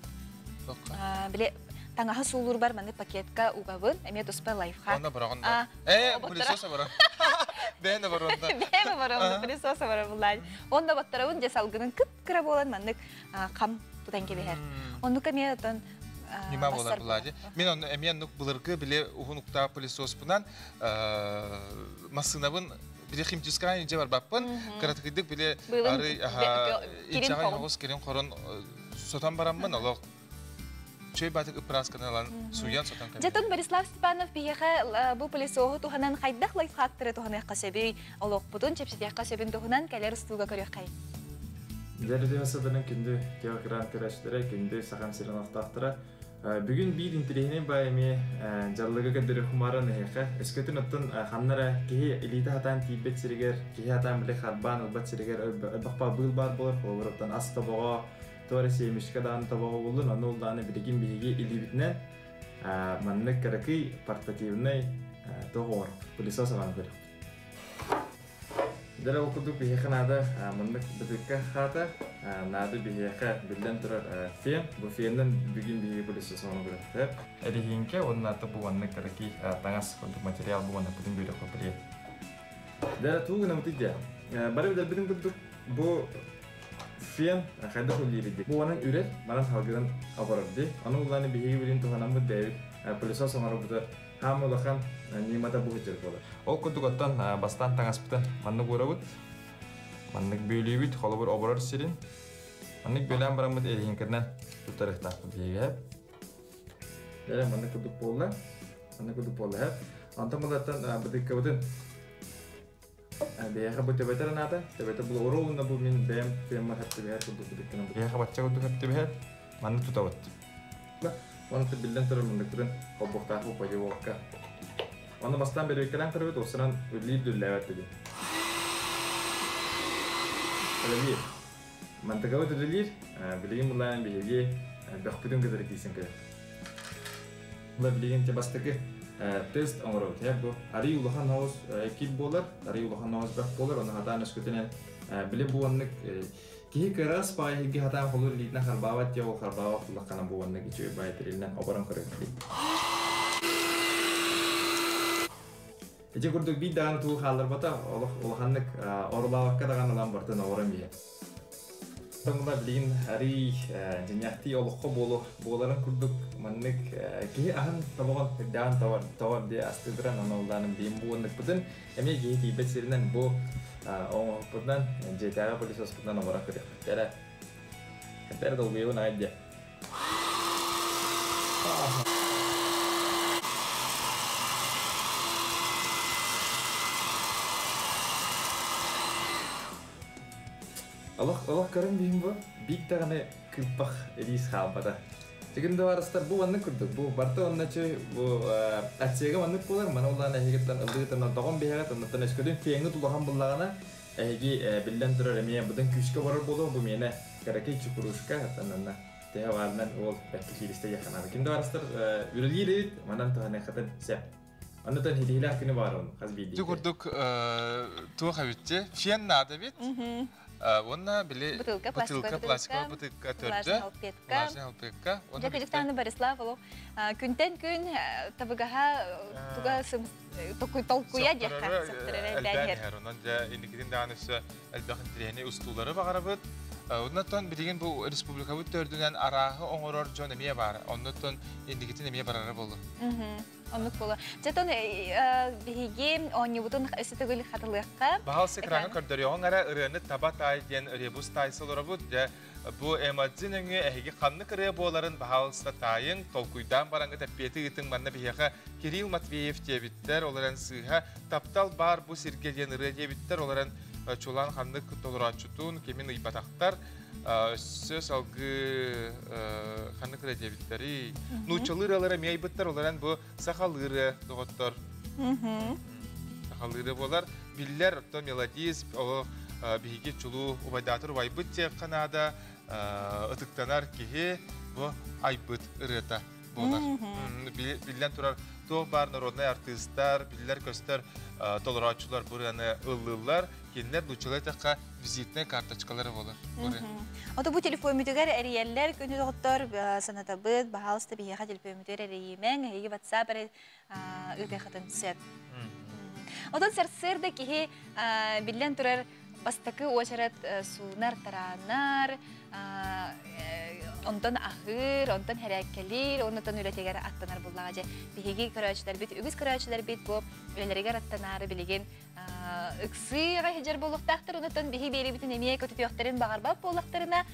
Биле таңаһы суулур бар маны пакетка угабын, эмиэ туспа лайфхак. Онно барагын. Пылесос бара. Бэйне баронда. Бэйне баронда, пылесос бара буллай. Онно баттарабын же салгынын кып кыра болан маннык кам тутан кебеһер. Оннука эмиэ отон Нима болар булади. Мен онно эмиэ нук былыргы биле уһун укта пылесоспунан масынабын биле химчистка инже бар баппын. Каратыкыдык биле ары инчага йогос керин хорон сотан бараммын олох чөй батык ыпырасканы алан суян сотан кәбе. Жатон Борислав Степанов биһиэхэ бу пылесоһу туханан хайдах лайфхактары туханыахха сөбүй олохпутун чэпчэтиэххэ сөбүн тухунан кэлэр устууга көрүөххэй. Дәрдеме саданын күндү теокран көрәшләре, күндү сахам сирен автақтыра. Бүгүн бир интерехине бай эми жаллыгы көдөрү хумара нехе. Эскөтүн оттон ханнара киһи элита хатан тиибет сиригер, киһи хатан биле харбан ылбат сиригер өлбахпа быыл бар болор, холобуруттан ас тобого туара семишка даан тобого болун, аны улдааны билигин биһиги илибитинен маннык каракый портативный тоҕор пылесос аган көрүк. Дәрә окудук биһиэхэ наада маннык бытыкка хата, наада биһиэхэ биллэн турар фен. Бу феннен бүгүн биһиги пылесос аган көрүк. Эрихинке оннааты бу маннык каракый таңас курдук материал бу маннык бүтүн бүйрөк көпүрү. Дәрә туугuna мутидя. Бары билер курдук бу фен хайда хуллириди. Бу анан үрер, манан халгыдан абарырды. Аны уланы биһиги билин туханаммыт дэвид пылесос оҥоро бутар хаам улахан нимата бу хыджыр болар. Ол курдук оттон бастан таңаспытын маннык урабыт. Маннык бөлүүбүт холобур оборор сирин. Маннык бөлөн бараммыт эрихинкернен тутарыхтаахпыт биһиги. Дәрә маннык курдук болла. Маннык курдук болла хэп. Антон булаттан бытыккабытын Бэйэхэ бу төбөтөр наада, төбөтө бу оруунна бу мин бэйэм фемма хэптибэхэр курдук бытыккана. Бэйэхэ бачча курдук хэптибэхэр манны тутабыт. Оны билден турар мындыктырын холбуктаах бу подеволка. Оны бастан берекелен көрбүт, осынан үллиир дүллээбэт деди. Үлелиир. Мантыгабыт үлелиир, билигин булаан биһиги бөхпүтүн кытары кийсен көрөр. Була билигин те бастыкы тест оҥоробут. Бу ари улахан хаус кил болар, ари улахан хаус бөх болар, оны хатаан өскөтүнэн биле буаннык киһи кырас паайыги хатаан холур литна харбаабат тиэ ол харбаабат улахана буаннык ичү байтирилнен оборон көрөк. Ичи курдук бир даҕаны туу хаалларбата, улаханнык орулаабакка даҕаны ылан бартын оборон биһэ. Тоҥула билигин ари дьиняхти олоххо болу буоларын курдук маннык киһи аһын тобоҕон үрдэҕин товар товар дии астыдыран ону биим буоннукпутун эмиэ киһи тиийбэт сиринэн бу оҥоһукпутунан дьиэтээҕи пылесоспутунан оборон көрүөхпүттэрэ. Хэтэр долгуйабын аай дьэ. Олох олох көрөн биһим бу биир даҕаны кыыппах илиис хаалбата. Тигин да бу маннык курдук бу барта онначы бу аччыга маннык буолар мана улаан эһигиттан ыллыгытан тоҕон биһэҕит оннуттан өскөтүн феҥҥит улахан буллаҕына эһиги биллэн турар эмиэ быдан күүскэ барар буолуо бу миэнэ каракей чукурушка тананна тэһэ баарынан уол бэкки кииристэ яханаар ким да барыстар үлэлиир эбит манан туһаныаххытын сеп оннутан хитиһилээх күнү баар он хас биирдии Ти курдук туох эбитти фен наада бит. Онна били бутылка, пластиковая бутылка төрдө. Влажный салфетка. Дьэ кыдьыктааны Борислав олох күнтэн күн табыгаһа туга толкуйа диэххэ сөхтөрөрө элбээн иһэр. Онон дьэ инникитин даҕаны өссө элбэх интэриэһинэй устуулары баҕарабыт. Оннотон билигин бу республикабыт төрдүнэн арааһы оҥорор дьон эмиэ баар. Оннотон инникитин эмиэ барара буолуо. Оннук буолуо. Дьэтон биһиги оонньуубутун өссө төгүл хатылыахха. Баһаалыста экраҥҥа көрдөрүөҕүҥ эрэ ырыаны таба таай диэн ребус таайса олоробут. Дьэ бу эмодзи нөҥүө эһиги ханнык ырыа буоларын баһаалыста таайыҥ, толкуйдаан бараҥҥыт эппиэти ыытыҥ манна биһиэхэ Кирилл Матвеев диэбиттэр, ол эрэн сыыһа таптал баар бу сиргэ диэн ырыа диэбиттэр, ол эрэн чулаан ханнык толорооччутун кимин ыйбатахтар. Өссө салгыы ханнык ырыа диэбиттэрий? Нууччалыы ырыалар эмиэ айбыттар, ол эрэн бу сахалыы ырыа доҕоттор. Сахалыы ырыа буолар. Биллэр, оттон мелодист, ол биһиги чулуу убайдаатыр убайбыт диэххэ наада, ытыктанар киһи бу айбыт ырыата буолар. Биллэн турар, туох баар народнай артыыстар, биллэр-көстөр толорооччулар бу ырыаны ыллыыллар. Кинилэр нууччалыы эттэххэ визитнай карточкалары буолар. Ото бу телефоммүтүгэр эрийэллэр күнү доҕоттор санатабыт, баһаалыста биһиэхэ телефоммүтүгэр эрийимэҥ, эһиги WhatsApp эрэ ыытыаххытын сөп. Отон сарсыарда киһи биллэн турар бастакы уочарат суунар, тараанар, онтон аһыыр, онтон хэрээккэлиир, оннотон үлэтигэр аттанар буллаҕа дьэ. Биһиги көрөөччүлэрбит, үгүс көрөөччүлэрбит бу үлэлэригэр аттанаары билигин ыксыыга сылдьар буолуохтаахтар, онтон биһи биэрибитин эмиэ көтүтүөхтэрин баҕарбат буоллахтарына,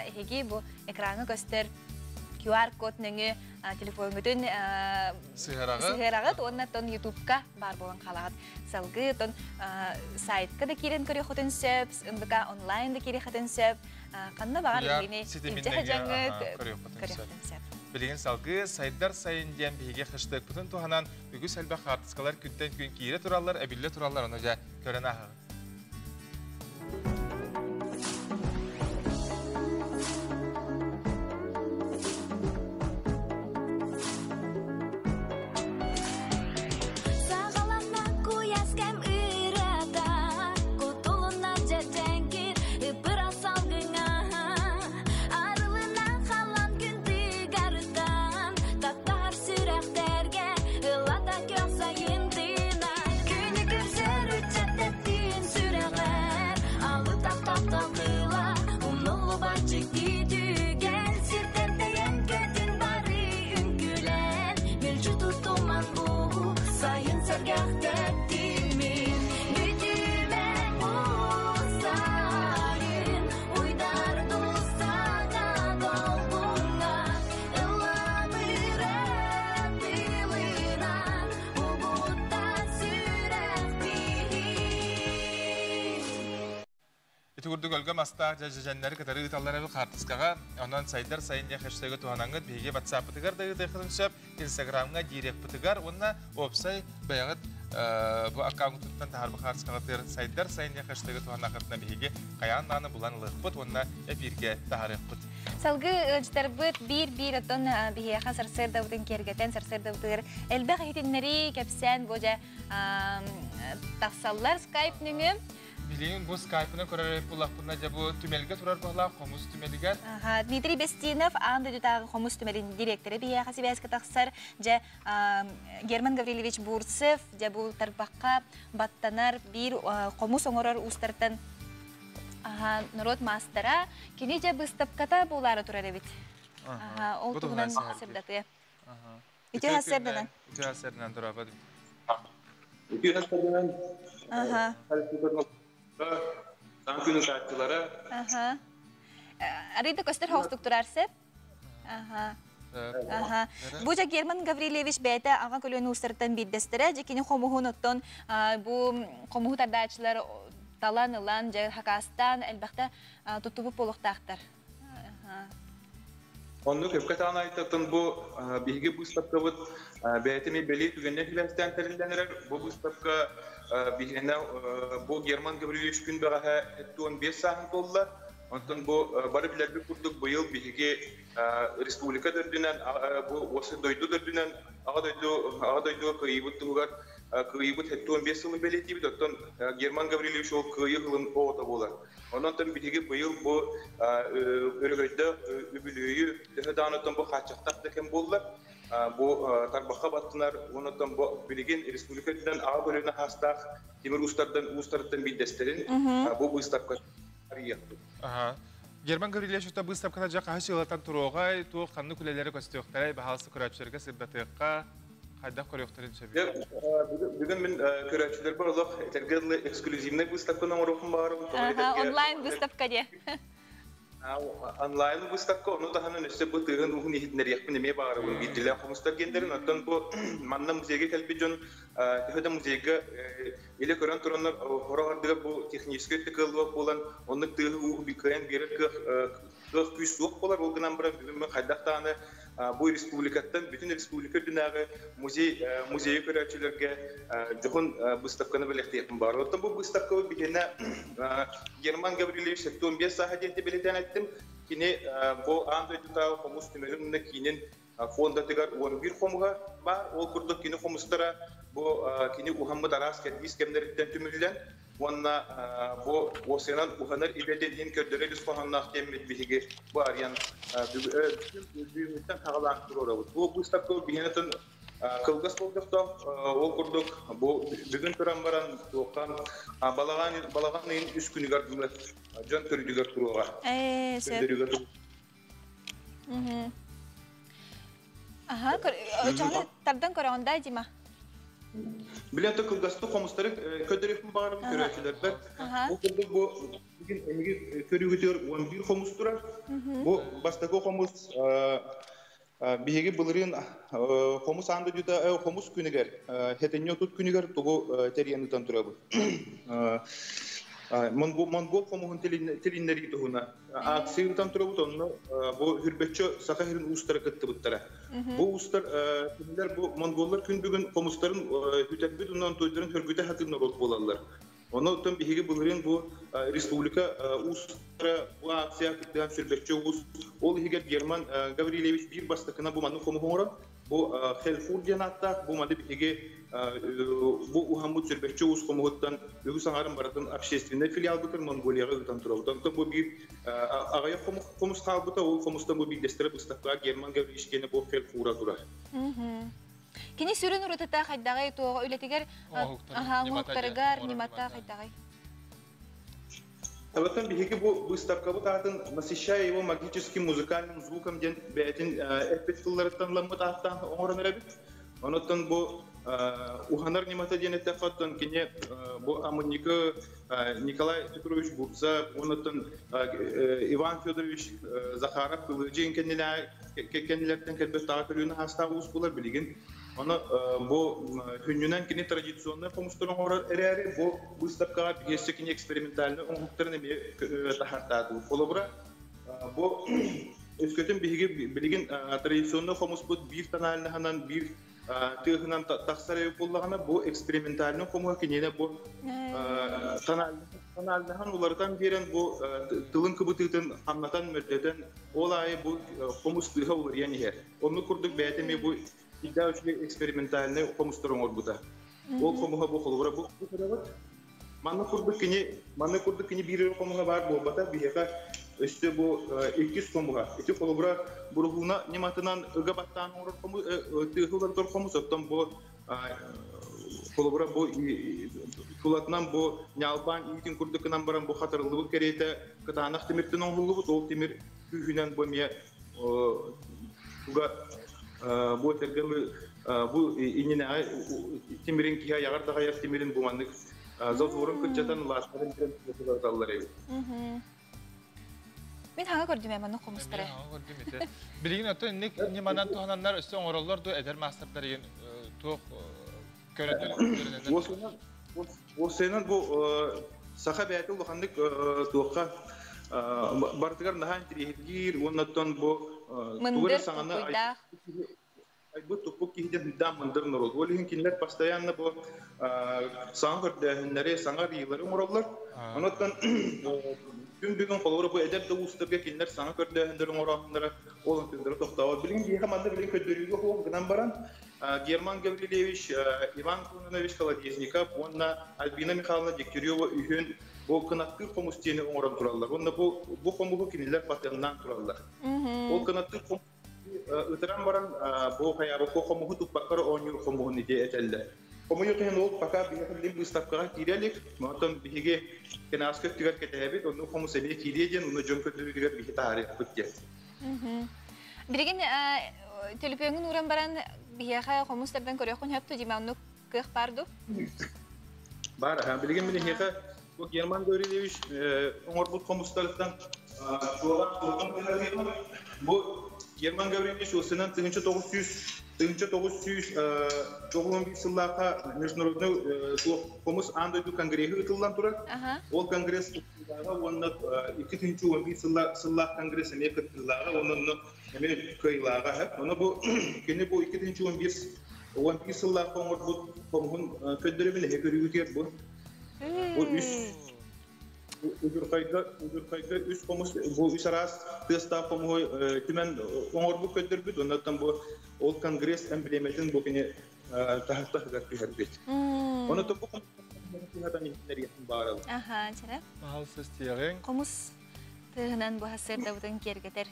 эһиги бу экраҥҥа көстөр QR-код нөҥүө телефоҥҥутун сыһыараҕыт уонна тон ютубка баар буолан хаалаҕыт. Салгыы тон сайтка да киирэн көрүөххүтүн сөп, НБК онлайн да киириэххитин сөп, ханна баҕар биһигини илдьэ сылдьаҥҥыт көрүөххүтүн сөп. Билигин салгыы Сайдар сайын диэн биһиги хэштегпытын туһанан үгүс элбэх хаартыскалар күнтэн күн киирэ тураллар, эбиллэ тураллар, ону дьэ көрөн ааһаҕыт. Ити курдук өлгөм астаах дьэдьэннэри кытары ыыталлар эбит хаартыскаҕа. Онон сайдар сайын диэн хэштеги туһанаҥҥыт биһиги ватсаппытыгар да ыытыаххытын сөп, инстаграмҥа дирекпытыгар уонна уопсай бэйэҕит бу аккаунтуттан таһаарбыт хаартыскаҕытыгар сайдар сайын диэн хэштеги туһаннаххытына биһиги хайаан даҕаны булан ылыахпыт уонна эфиргэ таһаарыахпыт. Салгыы ыалдьыттарбыт биир-биир оттон биһиэхэ сарсыардабытын киэргэтэн сарсыардабытыгар элбэх иһитиннэрии кэпсээн бу дьэ тахсаллар скайп нөҥүө. Билигин бу скайпынан көрөр буллахпына дьэ бу түмэлгэ турар быһалаах хомус түмэлигэр. Дмитрий Бестинов аан дойдутааҕы хомус түмэлин директора биһиэхэ сибээскэ тахсар. Дьэ Герман Гаврильевич Бурцев дьэ бу тарбахха баттанар биир хомус оҥорор уустартан норуот маастара. Кини дьэ быыстапката буолаары турар эбит. Ол туһунан сырдатыа. Үтүө сарсыарданан. Үтүө сарсыарданан турабыт. Үтүө сарсыарданан. Саҥа күн ытааччылара. Арыйда көстөр хоустук турар сеп. Бу жа Герман Гаврильевич бэйэтэ аҕа көлүөн уустарыттан биирдэстэрэ. Дьэ кини хомуһун оттон бу хомуһу тардааччылар талан ылан, дьэ хакаастаан элбэхтэ туттубут буолуохтаахтар. Оннук өпкө таан айтатын бу биһиги быыстапкабыт бэйэтэ эмиэ бэлиэ түгэннэр сибээстээн тэриллэн эрэр. Бу быыстапка биһиэнэ бу Герман Гаврильевич күн бэҕэһээ 75 сааһын туолла. Онтон бу бары билэрбит курдук быйыл биһиги республика төрдүнэн бу дойду төрдүнэн аҕа дойду аҕа дойдуга кыайыыбыт туһугар Кыайыбыт 75 сылын бэлиэтиибит, оттон Герман Гаврильевич ол кыайыы сылын оҕото буолар. Онон биһиги быйыл бу өрөгөйдөөх үбүлүөйү төһө даҕаны бу хааччахтаах да кэм буоллар, бу тарбахха баттынар, онон бу билигин республика үрдүнэн аҕа көлүөнэ хаастаах тимир уустардан уустарыттан биирдэстэрин бу быыстапка арыйыахпыт. Герман Гаврильевич быыстапката дьэ хаһыс сылтан туруоҕай, туох ханнык үлэлэри көстүөхтэрэй, баһаалыста көрөөччүлэргэ сырдатыахха, хайдах көрүөхтэрин сөбүй? Бүгүн мин көрөөччүлэрбэр олох этэргэ дылы эксклюзивный выставканы оҥоруохпун баҕарабын. Онлайн выставка диэ. Онлайн выставка, ону таһынан өссө бу тыаһын ууһун иһитиннэриэхпин эмиэ баҕарабын. Биирдиилээх хомустар диэннэрин, оттон бу манна музейга кэлбит дьон төһө да музейга илэ көрөн тураннар сорох ардыгар бу техническэй өттө кыаллыбат буолан, оннук тыаһы ууһу кыайан биэрэр кыах кыах күүс суох буолар. Ол гынан баран бүгүн мин хайдах даҕаны бу республикаттан бүтүн республика үрдүнээҕи музей музейы көрөөччүлэргэ дьоһун выставканы бэлэхтиэхпин баар. Оттон бу выставка биһиэнэ Герман Гаврильевич 75 сааһа диэн бэлиэтээн эттим. Кини бу аан дойдутааҕы хомус түмэлин киинин фондатыгар 11 хомуһа баар. Ол курдук кини хомустара бу кини уһаммыт араас кэрдиис кэмнэриттэн түмүллэн, уонна бу уосайынан уһанар идэтин иһин көрдөрөр ис хоһоонноох диэммит биһиги бу арыйан бүгүҥҥүттэн саҕалаан туруорабыт. Бу выставка биһиэнэ кылгас болдьохтоох, ол курдук бу бүгүн туран баран туохха балаҕан балаҕан ыйын 3 күнүгэр дылы дьон көрүүтүгэр туруоҕа. Көрдөрүүгэр. Аха, тардан көрөҕүн да, Дима? Билэн кылгастык хомустары көрдөрүөхпүн баҕарабын көрөөччүлэрбэр. Бу курдук бу бүгүн эһиги көрүүгүтүгэр 11 хомус турар. Бу бастакы хомус биһиги былырыын хомус аан дойдута хомус күнүгэр хэтинньи 30 күнүгэр тугу тэрийэн ыытан турабыт. Монгол хомуһун тилиннэрии туһуна акция ыытан турабыт, онно бу хүрбөччө саха сирин уустара кыттыбыттара. Бу уустар кинилэр бу монголлар күн бүгүн хомустарын хүтэрбит онон туйдарын хөргүтэ хатыр норуот буолаллар. Онон биһиги былырыын бу республика уустара бу акция кыттыган сүрбөччө уус, ол иһигэр Герман Гаврильевич биир бастакына бу маннык хомуһу оҥорон, бу Хелфур диэн ааттаах, бу маны биһиги бу уһаммыт сүрбөччө уус хомуһуттан үгүс аҥарын барытын общественный филиалбытын Монголияҕа ыытан турабыт. Онтон бу биир аҕыйах хомус хаалбыта, ол хомустан бу биирдэстэрэ быыстапкаҕа Герман Гаврильевич киэнэ бу Хелфура турар. Кини сүрүн уратыта хайдаҕый, туоҕа үлэтигэр оҥоһуктарыгар ньымата хайдаҕый? Табаттан биһиги бу выставкабыт аатын «Насыщая его магическим музыкальным звуком» диэн бэйэтин эппит тылларыттан ламмыт ааттаан оҥорон эрэбит. Онуттан бу уһанар ньымата диэн эттэххэ, оттон кини бу Амынньыкы Николай Петрович Бурцев, онуттан Иван Федорович Захаров Кылыдьыын кэннилэртэн кэлбит таҕа көлүөнэ хаастаах уус буолар билигин. Ону бу күннүнэн кини традиционный хомустарын оҥорор эрээри, бу выставкаҕа биһиэссе кини экспериментальный оҥоһуктарын эмиэ таһаартаатыбыт. Холобура, бу өскөтүн биһиги билигин традиционный хомуспут биир тональныһынан, биир тыаһынан тахсар эбит буоллаҕына, бу экспериментальный хомуһа киниэнэ бу тональныһан уларытан биэрэн, бу тылын кыбытыытын хамнатан, мөлтөтөн, ол аайы бу хомус тыаһа уларыйан иһэр. Оннук курдук бэйэтэ эмиэ бу идаа үчүгэй экспериментальный хомустар оҥорбута. Ол хомуһа бу холобура бу көрөҕүт. Манна курдук кини манна курдук кини биир хомуһа баар буолбата, биһиэхэ өссө бу иккис хомуһа. Ити холобура буруһууна ньыматынан ыга баттаан оҥорор хому тыаһы уларытар хомус, оттон бу холобура бу тулатынан бу ньаалбаан иитин курдук гынан баран бу хатарыллыбыт кэриэтэ кытаанах тимиртэн оҥоһуллубут, ол тимир күүһүнэн бу эмиэ туга бу этэргэ бу иннинээҕи тимирин киһи айаҕар даҕайар тимирин бу маннык зазорун кыччатан улааттарын билэн эбит. Мин хаҥа көрдүм ээ маннык хомустары. Көрдүм ити. Билигин оттон инник ньыманан туһананнар өссө оҥороллор ду эдэр маастардар иин туох көрөтөр? Уосайынан бу саха бэйэтэ улаханнык туохха барытыгар наһаа интириэһиргиир уоннаттан бу тугу эрэ саҥаны айбыт туппут киһитин хүндээн мындыр норуот. Ол иһин кинилэр постоянно бу саҥа көрдөөһүннэри, саҥа арыйыылары оҥороллор. Онуттан Күн бүгүн холобура бу эдэр да уустарга кинилэр саҥа көрдөөһүннэрин оҥороохуннара ол онтулара тохтообот. Билигин биһиэхэ манна билигин көрдөрүүгэ суох гынан баран Герман Гаврильевич, Иван Кононович Колодезников уонна Альбина Михайловна Дегтярева үһүн бу кынаттыыр хомус диэни оҥорон тураллар. Уонна бу хомуһу кинилэр патеннаан тураллар. Ол кынаттыыр хомус ытыран баран бу хайаабакка хомуһу туппаккара оонньуур хомуһун ити этэллэр. Хомуйуох иһин ол пока биһиэхэ билигин быыстапкаҕа киирэ илик. Онтон биһиги кэнэҕэски өттүгэр кэтэһэбит, оннук хомус эмиэ киириэ диэн, онно дьон көрдөрүүтүгэр биһи таһаарыахпыт диэн. Билигин төлөпүөҥҥүн ууран баран биһиэхэ хомус тардан көрүөххүн сөп дуу, Дима, оннук кыах баар дуу? Баар, билигин мин эһиэхэ бу Герман Гаврильевич оҥорбут хомустарыттан чуолаан бу Герман Гаврильевич уосынан 1900 1991 сыллаахха международный хомус аан дойду конгреһы ыытыллан турар. Ол конгресс кыттыылааҕа уонна 2011 сыллаах конгресс эмиэ кыттыылааҕа уонна онно эмиэ кыайыылааҕа. Ону бу кини бу 2011 сыллаахха оҥорбут хомуһун көрдөрөбүн эһэ көрүүгүтүгэр бу. Бу үс удьурхайга үс хомус бу үс араас тыастаах хомуһу түмэн оҥорбут көрдөрбүт. Оннуттан бу ол конгресс эмблемэтин бу кини таһыгар түһэрбит. Оны бу баарыл. Аха, чара. Пожалуйста, стиэҕиҥ. Хомус тыаһынан бу сырдабытын киэргэтэр.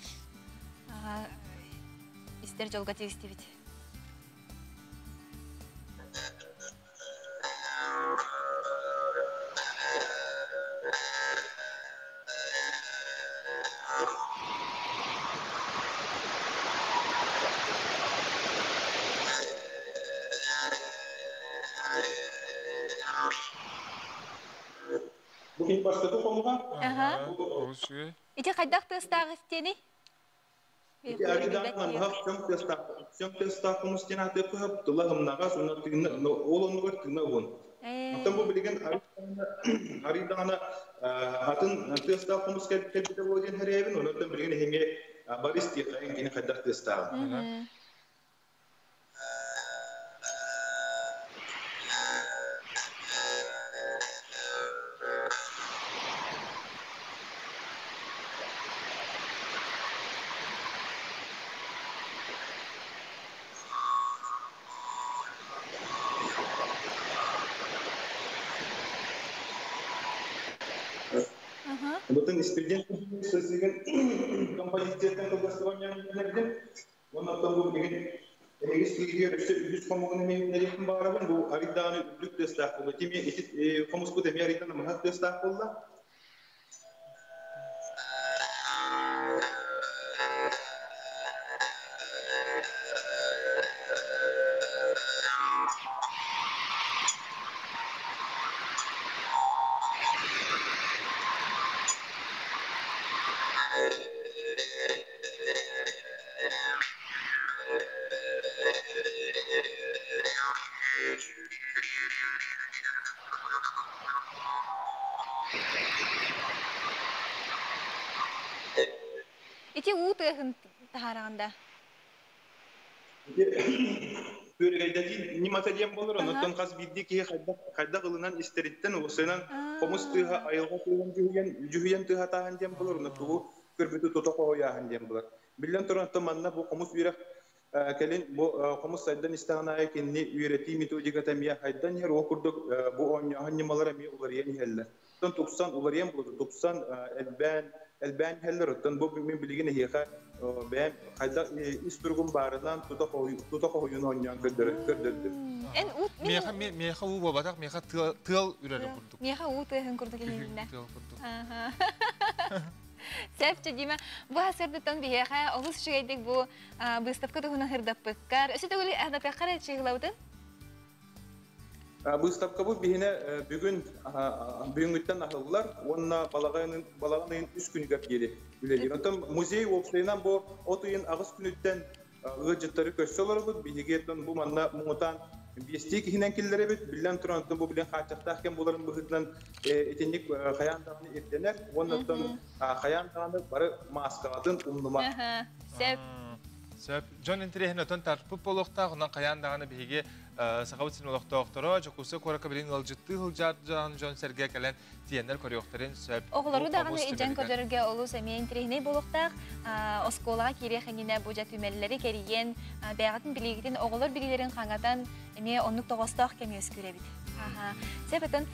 Истер жолга тигистибит. Бу кини бастакы хомуга. Аха. Ити хайдах тыастаах истиэний? Ити арыйдаан намыһах сөм тыастаах хомус диэн ааты кыһап тыла ымнаҕас уонна тыына ол оннугар тыына уон. Оттон бу билигин арыйдаҕына атын тыастаах хомус кэлбитэ буолуо диэн хэрээбин, онон билигин эһиҥи Борис диэххэ кини хайдах тыастааҕын. Бутун Испирден сөзүгүн композицияттан кылгастыбан Оннуттан бу билигин эһиги сиигэр өссө үһүс хомугун эмиэ баарабын. Бу арыйдааны үрдүк тыастаах буолла. Тими ити хомуспут эмиэ арыйдан намыһах тыастаах буолла. Ити уу тыаһын таһаараганда. Күөрэгэйдэтии ньымата диэн буолар, оннуттан хас биирдии киһи хайдах ылынан истэриттэн уосайынан хомус тыаһа айылҕа тыаһын дьүһүйэн тыаһатааһын диэн буолар, онно тугу көрбүтү тута хоһуйааһын диэн буолар. Биллэн туран, оттон манна бу хомус үөрэх кэлин бу хомус сайдан истэҕин аайы кинини үөрэтии методиката эмиэ хайдан иһэр, ол курдук бу оонньооһун ньымалара эмиэ уларыйан иһэллэр. Оттон тупсан уларыйан буолду, тупсан элбээн элбээн иһэллэр. Оттон бу мин билигин эһиэхэ бэйэм хайдах ис туругум баарынан тута хоһуйун оонньоон көрдөрдүм. Эн уу Миэхэ миэхэ уу буолбатах, миэхэ тыал үрэрин курдук. Миэхэ уу тыаһын курдук иһилиннэ. Тыал курдук. Сөп Дима, бу сырдыттан биһиэхэ олус үчүгэйдик бу выставка туһунан хырдаппыккар. Өссө төгүл аһдапыаххар чыгылабытын? Выставкабыт биһине бүгүн бүгүнгүттэн аһыллар уонна балаҕан ыйын үс күнүгэр диэри үлэлиир. Онтон музей уопсайынан бу от ыйын аҕыс күнүттэн ыалдьыттары көрсө олоробут. Биһиги бу манна муҥутаан биэстии киһинэн киллэрэбит. Биллэн туран, оттон бу билэн хааччахтаах кэм буоларын быһыытынан итинник хайаан даҕаны ирдэнэр. Уонна оттон хайаан даҕаны бары мааскаҕытын умнума. Сөп. Сөп. Дьон интэриэһин өтөн тарпыт буолуохтаах, онон хайаан даҕаны биһиги Сахабыт сирин олохтоохторо Дьокуускай куоракка билигин ыалдьыттыы сылдьар дьон-сэргэ кэлэн тиэннэр көрүөхтэрин сөп. Оҕолору даҕаны илдьэн көрдөрөргө олус эмиэ интэриэһинэй буолуохтаах. Оскуолаҕа киириэх иннинэ бу дьэ түмэллэри кэрийэн, бэйэҕитин билиигитин оҕолор билиилэрин хаҥатан эмиэ оннук тоҕоостоох кэм үөскүүр эбит. Сөп отон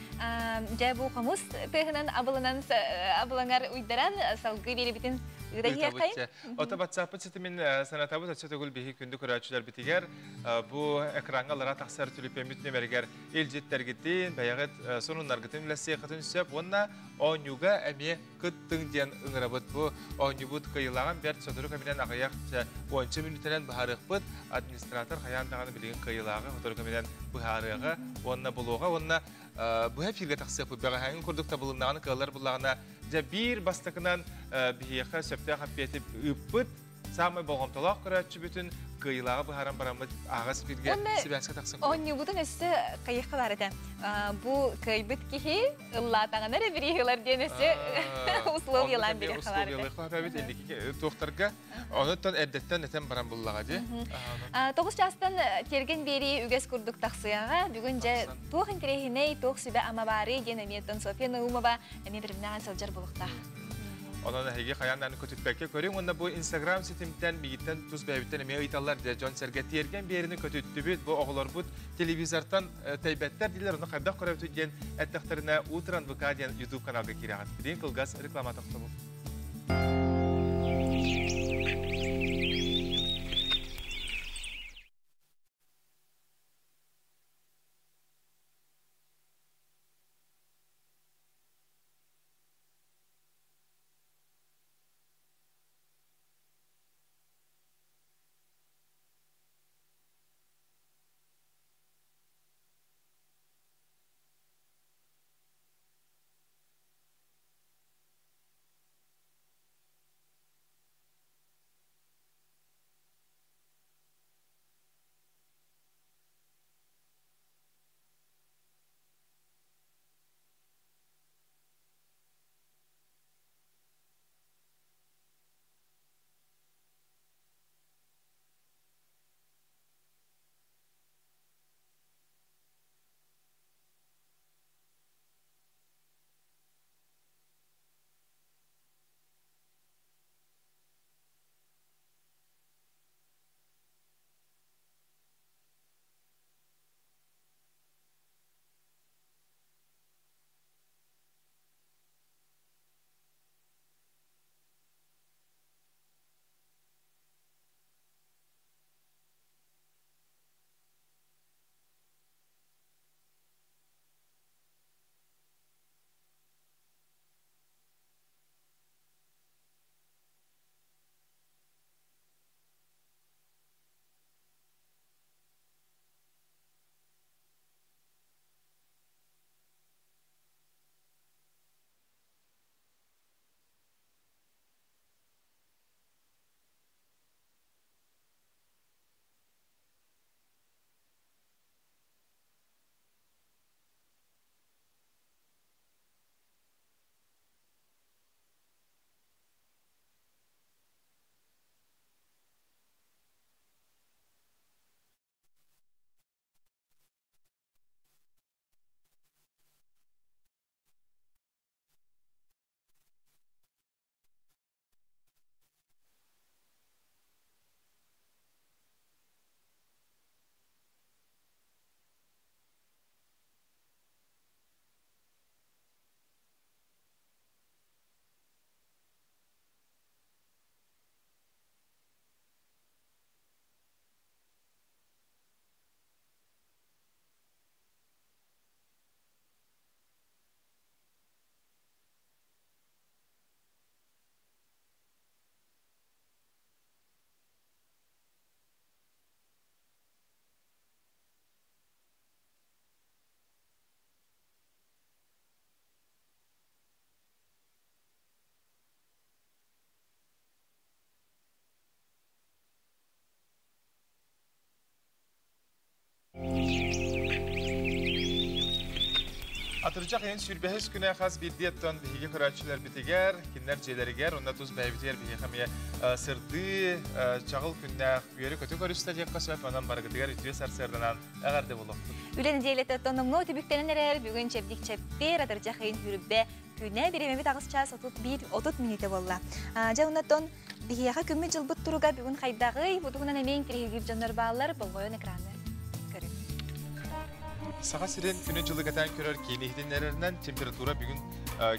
дьэ бу хомус тыаһынан абыланан абылаҥар уйдаран салгыы биэрибитин ыыта иһиэххэйин. Ото WhatsApp ситимин санатабыт өссө төгүл биһи күндү көрөөччүлэрбитигэр бу экраҥҥа лара тахсар түлүпүөммүт нөмэригэр илдьиттэргитин, бэйэҕит сонуннаргытын үлэсиэххитин сөп уонна оонньууга эмиэ кыттыҥ диэн ыҥырабыт. Бу оонньуубут кыайыылааҕын бэрт сотору кэминэн аҕыйах уонча мүнүүтэнэн быһаарыахпыт. Администратор хайаан даҕаны билигин кыайыылааҕы сотору кэминэн быһаарыаҕа уонна булуоҕа уонна быһа эфиргэ тахсыахпыт. Бэҕэһээҥҥи курдук табылыннаҕына кыаллар буллаҕына дьэ биир бастакынан биһиэхэ сөптөөх эппиэти ыыппыт саамай болҕомтолоох көрөөччүбүтүн кыайыылааҕы быһааран бараммыт аҕас эфиргэ сибээскэ тахсан Оонньуубутун өссө хайыахха баар этэ. Бу кыайбыт киһи ыллаатаҕына эрэ бирииһилэр диэн өссө условиялаан бириэххэ баар этэ. Условиялыахха инники туохтарга онуттан эрдэттэн этэн баран буллаҕа дии. 9 чаастан тиэргэн биэрии үгэс курдук тахсыаҕа. Бүгүн дьэ туох интэриэһинэй, туох сүбэ ама баарый диэн эмиэттэн Софья Наумова эмиэ биримнэҕин сылдьар булуктаах. Онон эһиги хайаан даҕаны көтүппэккэ көрүҥ уонна бу Инстаграм ситимтэн миигиттэн тус бэйэбиттэн эмиэ ыйыталлар дьэ дьон-сэргэ тиэргэн биэрини көтүттүбүт, бу оҕолорбут телевизортан тэйбэттэр дииллэр, ону хайдах көрөбүтүй диэн эттэхтэринэ Утран ВК диэн YouTube каналга киирэҕит. Билигин кылгас реклама тохтобул. Атырдьах ыйын сүүрбэһис күнэ хас биирдии оттон биһиги көрөөччүлэрбитигэр, кинилэр дьиэлэригэр, уонна тус бэйэбитигэр биһиэхэ эмиэ сырдыы, чаҕыл күннээх үөрэ-көтө көрүстэ диэххэ сөп. Онон барыгытыгар үтүө сарсыарданан эҕэрдэ буолуохтун. Үлэ нэдиэлэтэ тономнуо түбүктэнэн эрэр бүгүн чэбдик чэппиэр атырдьах ыйын хүрбэ күнэ бириэмэбит аҕыс чаас 31 30 мүнүүтэ буолла. Дьэ оннотон биһиэхэ күммүт дьылбыт туруга бүгүн хайдаҕый? Бу туһунан эмиэ интириэһиргиир дьоннор бааллар. Болҕойон экраны көрүҥ. Саха сирин күнү-дьылы кэтээн көрөр киин иһитиннэрэринэн температура бүгүн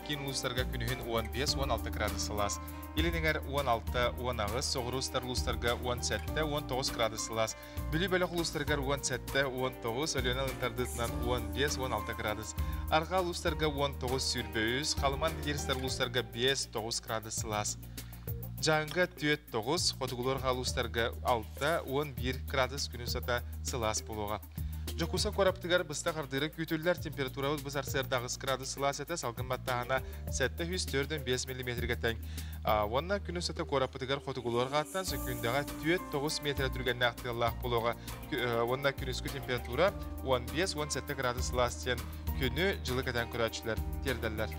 киин улуустарга күнүһүн 15-16 градус сылаас. Илин эҥэр 16-18, соҕуруу сытар улуустарга 17-19 градус сылаас. Бүлүү бөлөх улуустарыгар 17-19, Өлүөнэ ылын тардыытынан 15-16 градус. Арҕаа улуустарга 19-23, Халыман сытар улуустарга 5-9 градус сылаас. Дьааҥыга 4-9, хотугулуу-арҕаа улуустарга 6-11 градус күнү сата сылаас буолуоҕа. Дьокуускай куораппытыгар быстах ардыыра күүтүллэр температурабыт бу сарсыарда 8 градус сылаас этэ, салгын баттааһына 745 миллиметргэ тэҥ. Уонна күнү сата куораппытыгар хотугулуу-арҕааттан сөкүүндэҕэ 4-9 метр түргэннээх тыаллаах буолуоҕа. Уонна күнүскү температура 15-17 градус сылаас диэн күнү дьылы кэтээн көрөөччүлэр тиэрдэллэр.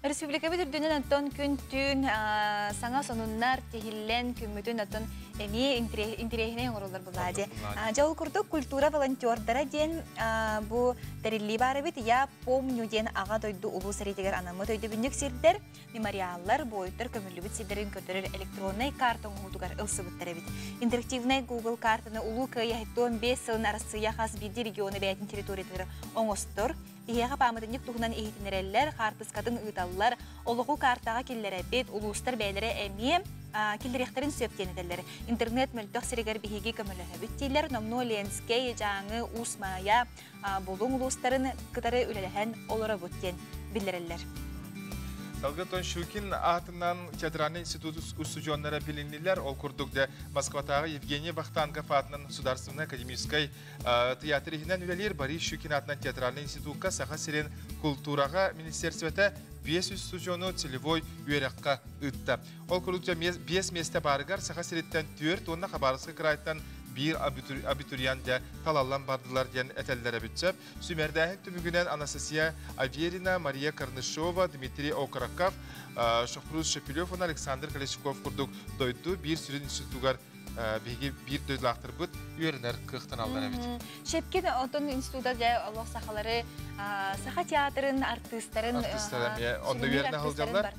Республикабыт үрдүнэн оттон күн-түүн саҥа сонуннар тиһиллэн күммүтүн оттон эмиэ интэриэһинэй оҥороллор булаа дьэ. Дьэ ол курдук культура волонтердара диэн бу тэриллии баар эбит. Я помню диэн аҕа дойду улуу сэриитигэр анаммыт өйдөбүнньүк сирдэр, мемориаллар, буойуттар көмүллүбүт сирдэрин көрдөрөр электроннай карта оҥоһуутугар ылсыбыттар эбит. Интерактивнай Google картаны Улуу Кыайыы 75 сылын Арассыыйа хас биирдии региона бэйэтин территориятыгар оҥостор. Биһиэхэ пааматынньык туһунан иһитиннэрэллэр, хаартыскатын ыыталлар, олоҕу картаҕа киллэрэбит, улуустар бэйэлэрэ эмиэ киллэриэхтэрин сөп диэн этэллэр. Интернет мөлтөх сиригэр биһиги көмөлөһөбүт дииллэр. Номнуо Ленскэй, Дьааҥы, Уус Маайа, Булуҥ улуустарын кытары үлэлэһэн олоробут диэн биллэрэллэр. Салгыы Щукин аатынан театральный институт устудьуоннара билиннилэр. Ол курдук дьэ Москватааҕы Евгений Вахтангов аатынан Государственнай академическай театр иһинэн үлэлиир Борис Щукин аатынан театральный институкка Саха сирин култуураҕа министерствота 500 устудьуону целевой үөрэххэ ыытта. Ол курдук 5 миэстэ баарыгар Саха сириттэн 4 уонна Хабаровскай кыраайтан биир абитуриент дьэ талаллан бардылар диэн этэллэр эбит сөп. Сүүмэрдээһин түмүгүнэн Анастасия Аверина, Мария Карнышова, Дмитрий Окороков, Шохруз Шепелев уонна Александр Колесников курдук дойду биир сүрүн институтугар биһиги биир дойдулаахтарбыт үөрэнэр кыахтаналлар эбит. Шепкин онтон института дьэ олох сахалары саха театрын артыыстарын артыыстара эмиэ онно үөрэнэ сылдьаллар.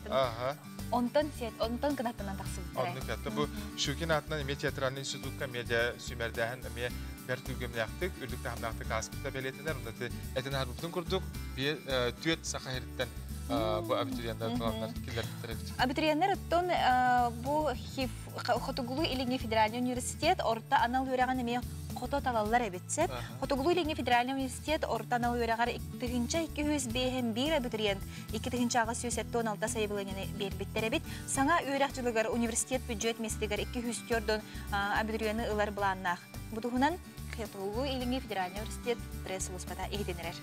Онтон онтон кынаттанан тахсыбыттара. Оннук это бу Щукин аатынан эмиэ театральный институтка эмиэ дьэ сүүмэрдээһин эмиэ бэрт күргүөмнээхтик, үрдүк таһымнаахтык ааспыта бэлиэтэнэр. Онно этин аһарбыппытын курдук түөрт саха иһириттэн бу абитуриеннар таланнар киллэрбиттэр эбит. Абитуриеннар оттон бу Хотугулуу-Илиҥҥи федеральный университет орто анал үөрэҕин эмиэ хото талаллар эбит сөп. Хотугулуу-Илиҥҥи федеральный университет орто анал үөрэҕэр 1251 абитуриент 2876 сайабылыанньаны биэрбиттэр эбит. Саҥа үөрэх дьылыгар университет бюджет миэстэтигэр 204 абитуриены ылар былааннаах. Бу туһунан Хотугулуу-Илиҥҥи федеральный университет пресс-сулууспата иһитиннэрэр.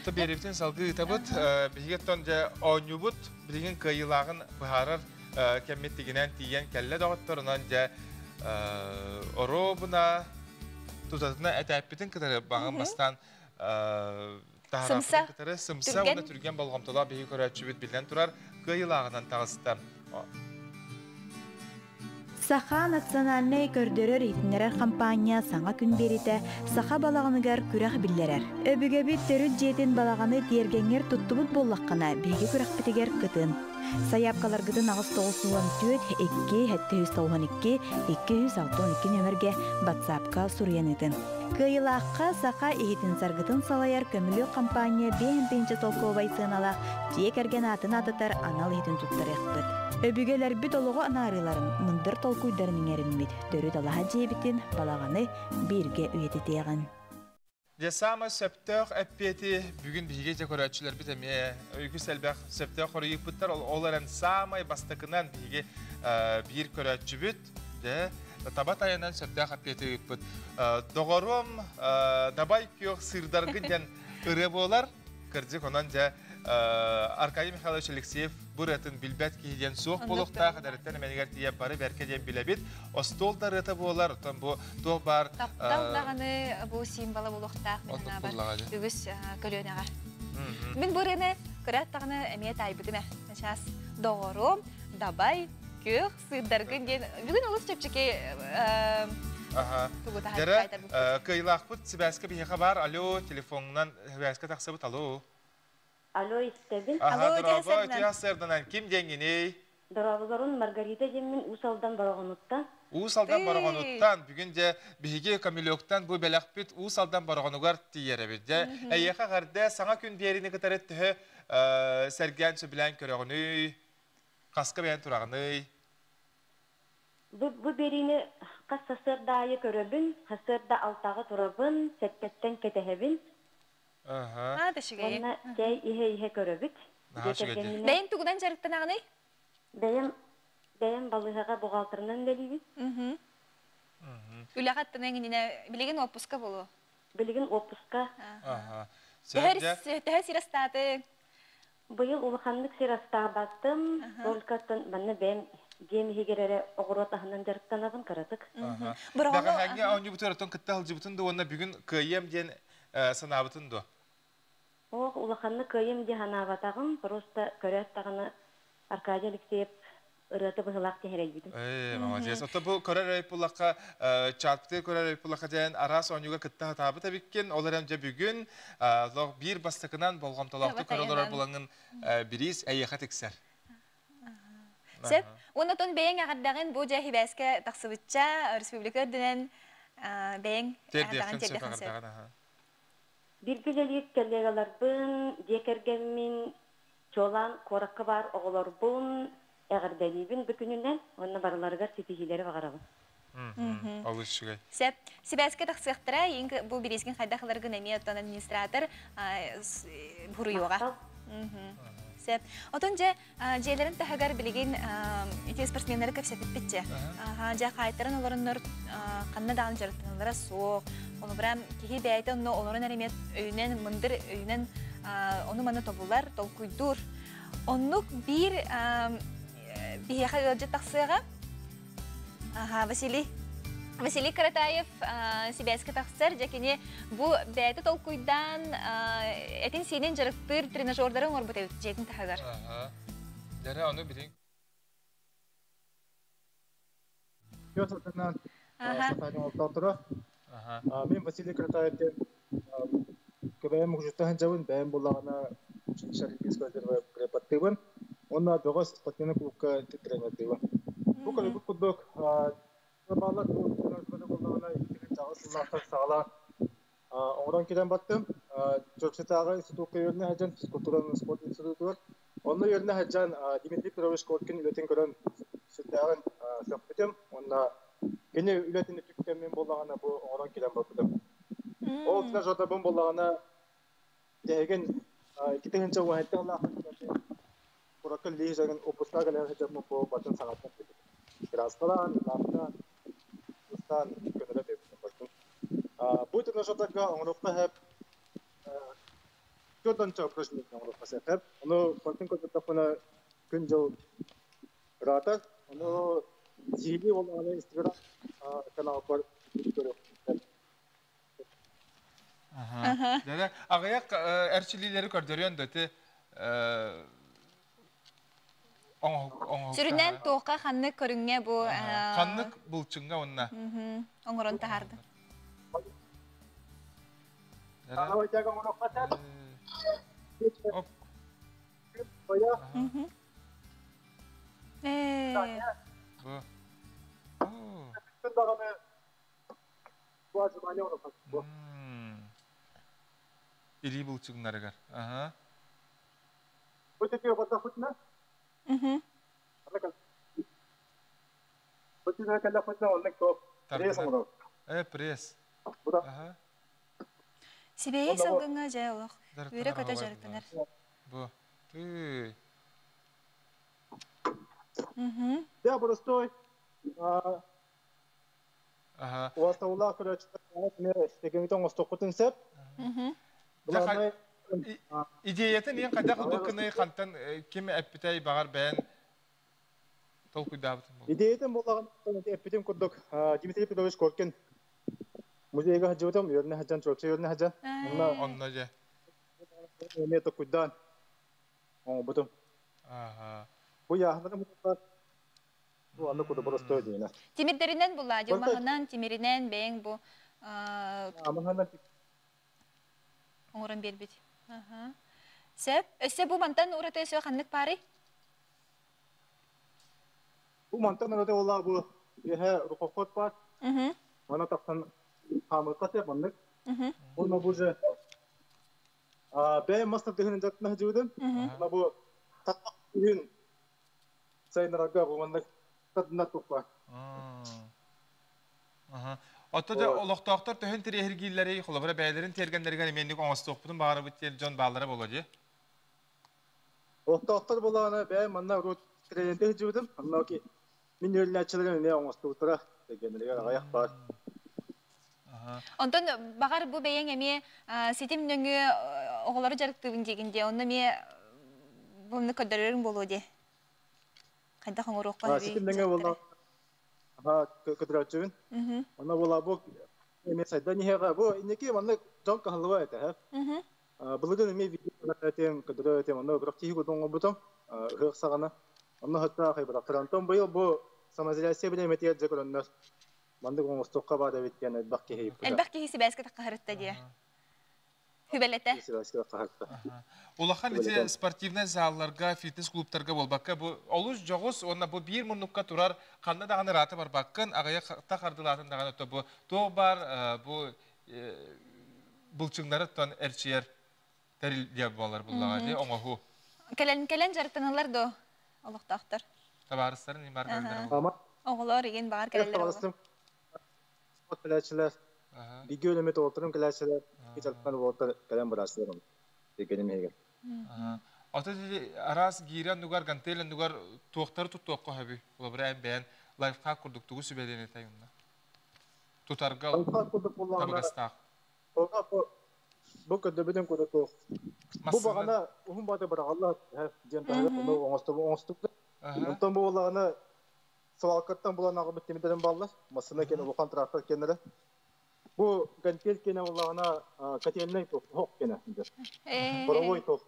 Биэриибитин салгыы ыытабыт. Биһиги оттон дьэ оонньуубут билигин кыайыылааҕын быһаарар кэммит тигинэн тиийэн кэллэ доҕотторунан дьэ оруобуна тутатына этээппитин кытары баҕын бастаан таһарааппытын кытары сымса уонна түргэн болҕомтолоох биһиги көрөөччүбүт биллэн турар кыайыылааҕынан таҕыста. Саха национальнай көрдөрөр-иһитиннэрэр хампаанньа саҥа күн биэриитэ саха балаҕаныгар күрэх биллэрэр. Өбүгэбит төрүт дьиэтин балаҕаны тиэргэҥҥэр туттубут буоллаххына, биһиги күрэхпитигэр кытын. Сайаапкаларгытын 894 2 792 262 нүөмэргэ батсаапка суруйан ыытын. Кыайыылаахха саха иһитин саргытын салайар көмүлүөк хампаанньа 5 солкуобай сыаналаах дьиэ кэргэн аатын аататар анал иһитин туттарыахпыт. Өбүгэлэрбит олоҕу анаарыыларын, мындыр толкуйдарын иҥэриммит төрүт алаһа дьиэбитин, балаҕаны бииргэ үйэтитиэҕин. Дьэ, саамай сөптөөх эппиэти бүгүн биһиги дьэ көрөөччүлэрбит эмиэ үгүс элбэх сөптөөх хоруйуппуттар. Ол эрэн саамай бастакынан биһиги биир көрөөччүбүт дьэ таба тайанан сөптөөх эппиэти ыыппыт. Доҕорум, дабай күөх сыырдаргын диэн ырыа буолар. Кырдьык, онон дьэ Аркадий Михайлович Алексеев бу ырыатын билбэт киһи диэн суох буолуохтаах, эдэриттэн эмэнигэр тиийэ бары бэркэ диэн билэбит. Остуол да ырыата буолар, оттон бу туох баар Таптал даҕаны бу символа буолуохтаах мин санаабар үгүс көлүөнэҕэ. Мин бу ырыаны көрөөт даҕаны эмиэ таайбытым ээ. Сейчас доҕорум, дабай, күөх сыырдаргын диэн бүгүн олус чэпчэки тугу Дьэрэ, кыайыылаахпыт сибээскэ биһиэхэ баар. Алло, телефонунан сибээскэ тахсыбыт. Алло. Алло, истэбин. Аха, дорообо, үтүө сарсыарданан. Ким диэҥҥиний? Дорооболорун, Маргарита диэммин, Уус Алдан Бороҕонуттан. Уус Алдан Бороҕонуттан. Бүгүн дьэ биһиги Камелёктан бу бэлэхпит Уус Алдан Бороҕонугар тиийэр эбит. Дьэ, эйиэхэ эҕэрдэ, саҥа күн биэриини кытары төһө сэргээн сөбүлээн көрөҕүнүй? Хаска бэйэн тураҕыный? Бу биэриини хас сарсыарда аайы көрөбүн, сарсыарда 6-ҕа турабын, 7-ттэн кэтэһэбин. Аа, да үчүгэй. Уонна чэй иһэ-иһэ көрөбүт. Наһаа үчүгэй дии. Бэйэҥ тугунан дьарыктанаҕыный? Бэйэм бэйэм балыыһаҕа бухгалтерынан үлэлиибин. Үлэҕэ аттаныаҥ иннинэ билигин уоппуска буолуо. Билигин уоппуска. Төһө сир астаатыҥ? Быйыл улаханнык сир астаабаттым. Только манна бэйэм дьиэм иһигэр эрэ оҕуруот аһынан дьарыктанабын кыратык. Бэҕэһээҥҥи оонньуубутугар оттон кытта сылдьыбытын дуо уонна бүгүн кыайыам диэн санаабытын дуо? Ох, улаханнык кыайыам дии санаабатаҕым. Просто көрөөт даҕаны Аркадий Алексеев ырыата быһылаах түһэрэйбитим. Ээ, молодец. Ото бу көрөр өй буллахха, чатты көрөр өй буллахха диэн араас оонньууга кытта сатаабыт эбиккин. Ол эрэн дьэ бүгүн лох биир бастакынан болҕомтолоохтук көрө олорор булаҥын бириис эйиэхэ тиксэр. Сөп. Уонна тон бэйэҥ эҕэрдэҕин бу дьэ хибээскэ тахсыбычча республика үрдүнэн бэйэҥ эҕэрдэҕин тиэрдиэххин сөп. Бииргэ үлэлиир коллегаларбын, дьиэ кэргэммин, чуолаан куоракка баар оҕолорбун эҕэрдэлиибин бу күнүнэн уонна барыларыгар ситиһиилэри баҕарабын. Олус үчүгэй. Сөп. Сибээскэ тахсыахтара, бу бириискин хайдах ыларгын эмиэ оттон администратор буруйуоҕа. Сөп. Отон дьэ дьиэлэрин таһыгар билигин ити спортсменнары кэпсэтиппитчэ. Дьэ хаайтаран олороннор ханна даҕаны дьарыктаналлара суох. Олобура киһи бэйэтэ онно олорон эрэ эмиэ өйүнэн, мындыр өйүнэн ону-маны тобулар, толкуйдуур. Оннук биир биһиэхэ ыалдьыт тахсыаҕа. Аха, Василий. Василий Каратаев сибээскэ тахсар. Дьэ кини бу бэйэтэ толкуйдаан этин-сиинин дьарыктыыр тренажердары оҥорбут эбит дьиэтин таһыгар. Аха. Дьэрэ ону билин Петр Сатанин Мин Василий Каратаев диэн көбөйөм мукучуттан сылдьабын, бэйэм буллаҕына училище олимпийского резерва преподтыыбын уонна бөҕөс спортивнай клубка тренердыыбын. Бу көрүбүт курдук бааллар буллаҕына 2008 сыллаахтан саҕалаан оҥорон кэлэн баттым. Чурапчытааҕы институкка үөрэнэ сылдьан физкультура спорт институтугар. Онно үөрэнэ сылдьан Дмитрий Петрович Коркин үлэтин көрөн сүрдээҕин сөхпүтүм уонна кини үлэтин үтүктэммин буоллаҕына бу оҥорон кэлэн барбытым. Ол тренажердарбын буоллаҕына тэһигин 2017 сыллаахтан куракка лиһ опустаа кэлэн сылдьаммын бу батын саҥаттан билбитим. Краскалаан, лаахтаан, устаан көнөрө биэрбитим бартым. Бу тренажердарга оҥоруохха сөп төрдөнчө упражнение оҥоруохха сөп. Ону бартын көрдөхпүнэ күн-дьыл ыраатар. Ону сиһилии буоллаҕына Инстаграм каналбар көрүөхпүн. Дьэ, аҕыйах эрчиллиилэри көрдөрүөн да ити Сүрүнэн туохха ханнык көрүҥҥэ бу ханнык булчуҥҥа уонна оҥорон таһаардын? Оп. Бу. Илии булчуҥнарыгар. Аха. Бу тетигэ бардахпытына, бу тетигэ кэллэхпитинэ оннук топ пресс оҥоробут. Э, пресс. Аха. Сибиэһэй салгыҥҥа дьэ олох үөрэ-көтө дьарыктанар. Бу. Тыый. Я простой. Уостабыллаах көрөөччүлэр эмиэ дэгиҥитэ оҥостуоххутун сөп. Главное, Идеятын ең қайда қылбыққыны қантан ким әппітай бағар бән толкуйдаабытын бол. Идеятын боллаган эппитим курдук Дмитрий Петрович Коркин музейга хаджыбытым, өрнө хаджан, чорча өрнө хаджан. Онна же. Эме токуйдан. Оңбутум. Ага. Бу яхнары мутар. Бу аны куду просто дейна. Тимирдеринен була, жылмаһынан, тимиринен бэйэҥ бу Амаһынан оҥорон биэрбит. Сөп. Өссө бу мантан ураты өссө ханнык пары? Бу мантан ураты ола бу еһе рукоход бар. Мана тахсан хамырка те маннык. Онно бу же бэйэм мастар тыһын жаттына жыбыдым. Мына бу таттак күһүн сайынарга бу маннык тадына туппа. Отто да олохтоохтор төһөн тириэһиргииллэри холобура бэйэлэрин тиэргэннэригэр эмиэнник оҥостуохпутун баҕарабыт диэн дьон бааллара буолуо дии. Олохтоохтор буолаана бэйэм манна урут тренерде сылдьыбытым. Онно мин үөрэнээччилэрим эмиэ оҥостубуттара. Тиэргэннэригэр аҕыйах баар. Онтон баҕар бу бэйэҥ эмиэ ситим нөҥүө оҕолору дьарыктыыбын диигин дии. Онно эмиэ бу көрдөрөрүҥ буолуо дии. Хайдах оҥоруохха сөбүй? Ситим нөҥүө буолла көтөрөөччүбүн. Онно буола бу эмиэ сайдан иһэҕэ. Бу инники маннык дьон кыһаллыбат этэ. Былыргын эмиэ видео этим, көтөрөө этим. Онно бырах тиһик оҥорбутум. Ыһыах саҕана. Онно хаттаах айбатахтар. Онтон быйыл бу самоизоляция билэмэтигэр дьэ көрөннөр маннык оҥостуохха баар эбит диэн элбэх киһи ыйыппыта. Элбэх киһи сибээскэ таххаһырытта диэ. Хүбэлэтэ. Улахан ити спортивнай залларга, фитнес-клубтарга буолбакка, бу олус дьоҕус уонна бу биир муннукка турар ханна даҕаны ыраата барбаккын, аҕыйах хардылаатын даҕаны то бу туох баар бу былчыҥнарыттан эрчийэр тэрил диэн буолар буллаҕа дии оҥоһуу. Кэлэн кэлэн дьарыктаналлар дуо олохтоохтор? Табаарыстарын имар көрдөрөр. Оҕолор игин баҕар кэлэллэр. Кэлээччилэр биги өлөмөт оҕолорум кэлээччилэр италпан уолтар кэлэн барааччылар дегеним эһигер. Ото араас гиирэ оннугар, гантель оннугар туохтары туттуохха сөбүй? Холобура эн бэйэн лайфхак курдук тугу сүбэлиэн этэй онно? Тутарга табыгастаах. Бу көрдөбүтүн курдук туох. Бу баҕана уһун баата быраҕаллар диэн таһыгар ону оҥостубут. Онтон бу буоллаҕына свалкаттан булан аҕабыт тимирдэрин баллар. Массыына кэнэ улахан трактор кэннэрэ. Бу гантель кэнэ буллаҕына котельнай туох оһох кэнэ. Боровой туох.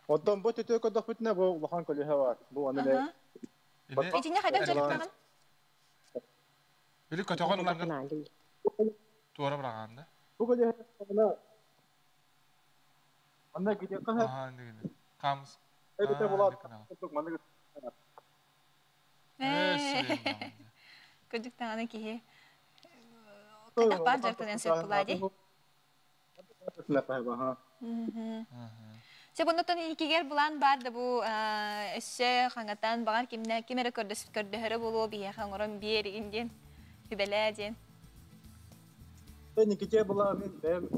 Онтон бу төтө көрдөхпүтүнэ бу улахан көлүөһэ бар. Бу аны не Итинне хайдах дьарыктаҕын? Били көтөҕөн ыларгын туора быраҕаан да? Бу көлүөһэ Манна гидиэххэ Хамс. Эбэтэ булаат маннык Кырдьык даҕаны киһи хайдах баар дьарыктаныан сөп булаа дии. Сөп оннуттан икигэр булаан баар да бу өссө хаҥатан баҕар кимнэ ким эрэ көрдөһөрө буолуо биһиэхэ оҥорон биэригин диэн сүбэлээ диэн. Никите була мин бэйэм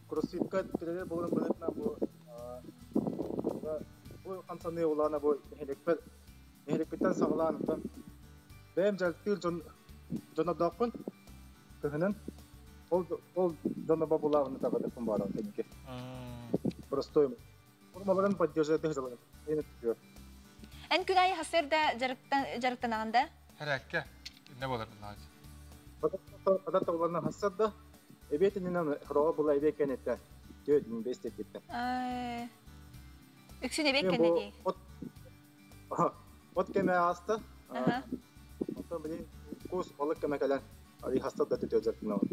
кроссфитка тренер буоларым быһыытынан бу бу хамсаныы улаана бу нэһилиэкпэр нэһилиэкпиттэн саҕалаан онтон бэйэм дьарыктыыр дьон дьонордоохпун кыһынын ол ол дьоно бабулаабыны таҕатыппын бааран кэнники простой формаларын поддерживать дылы Эн күн айы хасыр да дьарыктанаҕын да? Хэрээккэ инне болар буллаҕа. Ада толларна хассар да эбиэтининэн хороҕо була эбиэ кэнеттен түөт бес теккиттен. Үксүн эбиэт кэннэ дии. От кеме ааста. Онтон билин кус балык кеме кэлэн али хастар да төтө дьарыктанабын.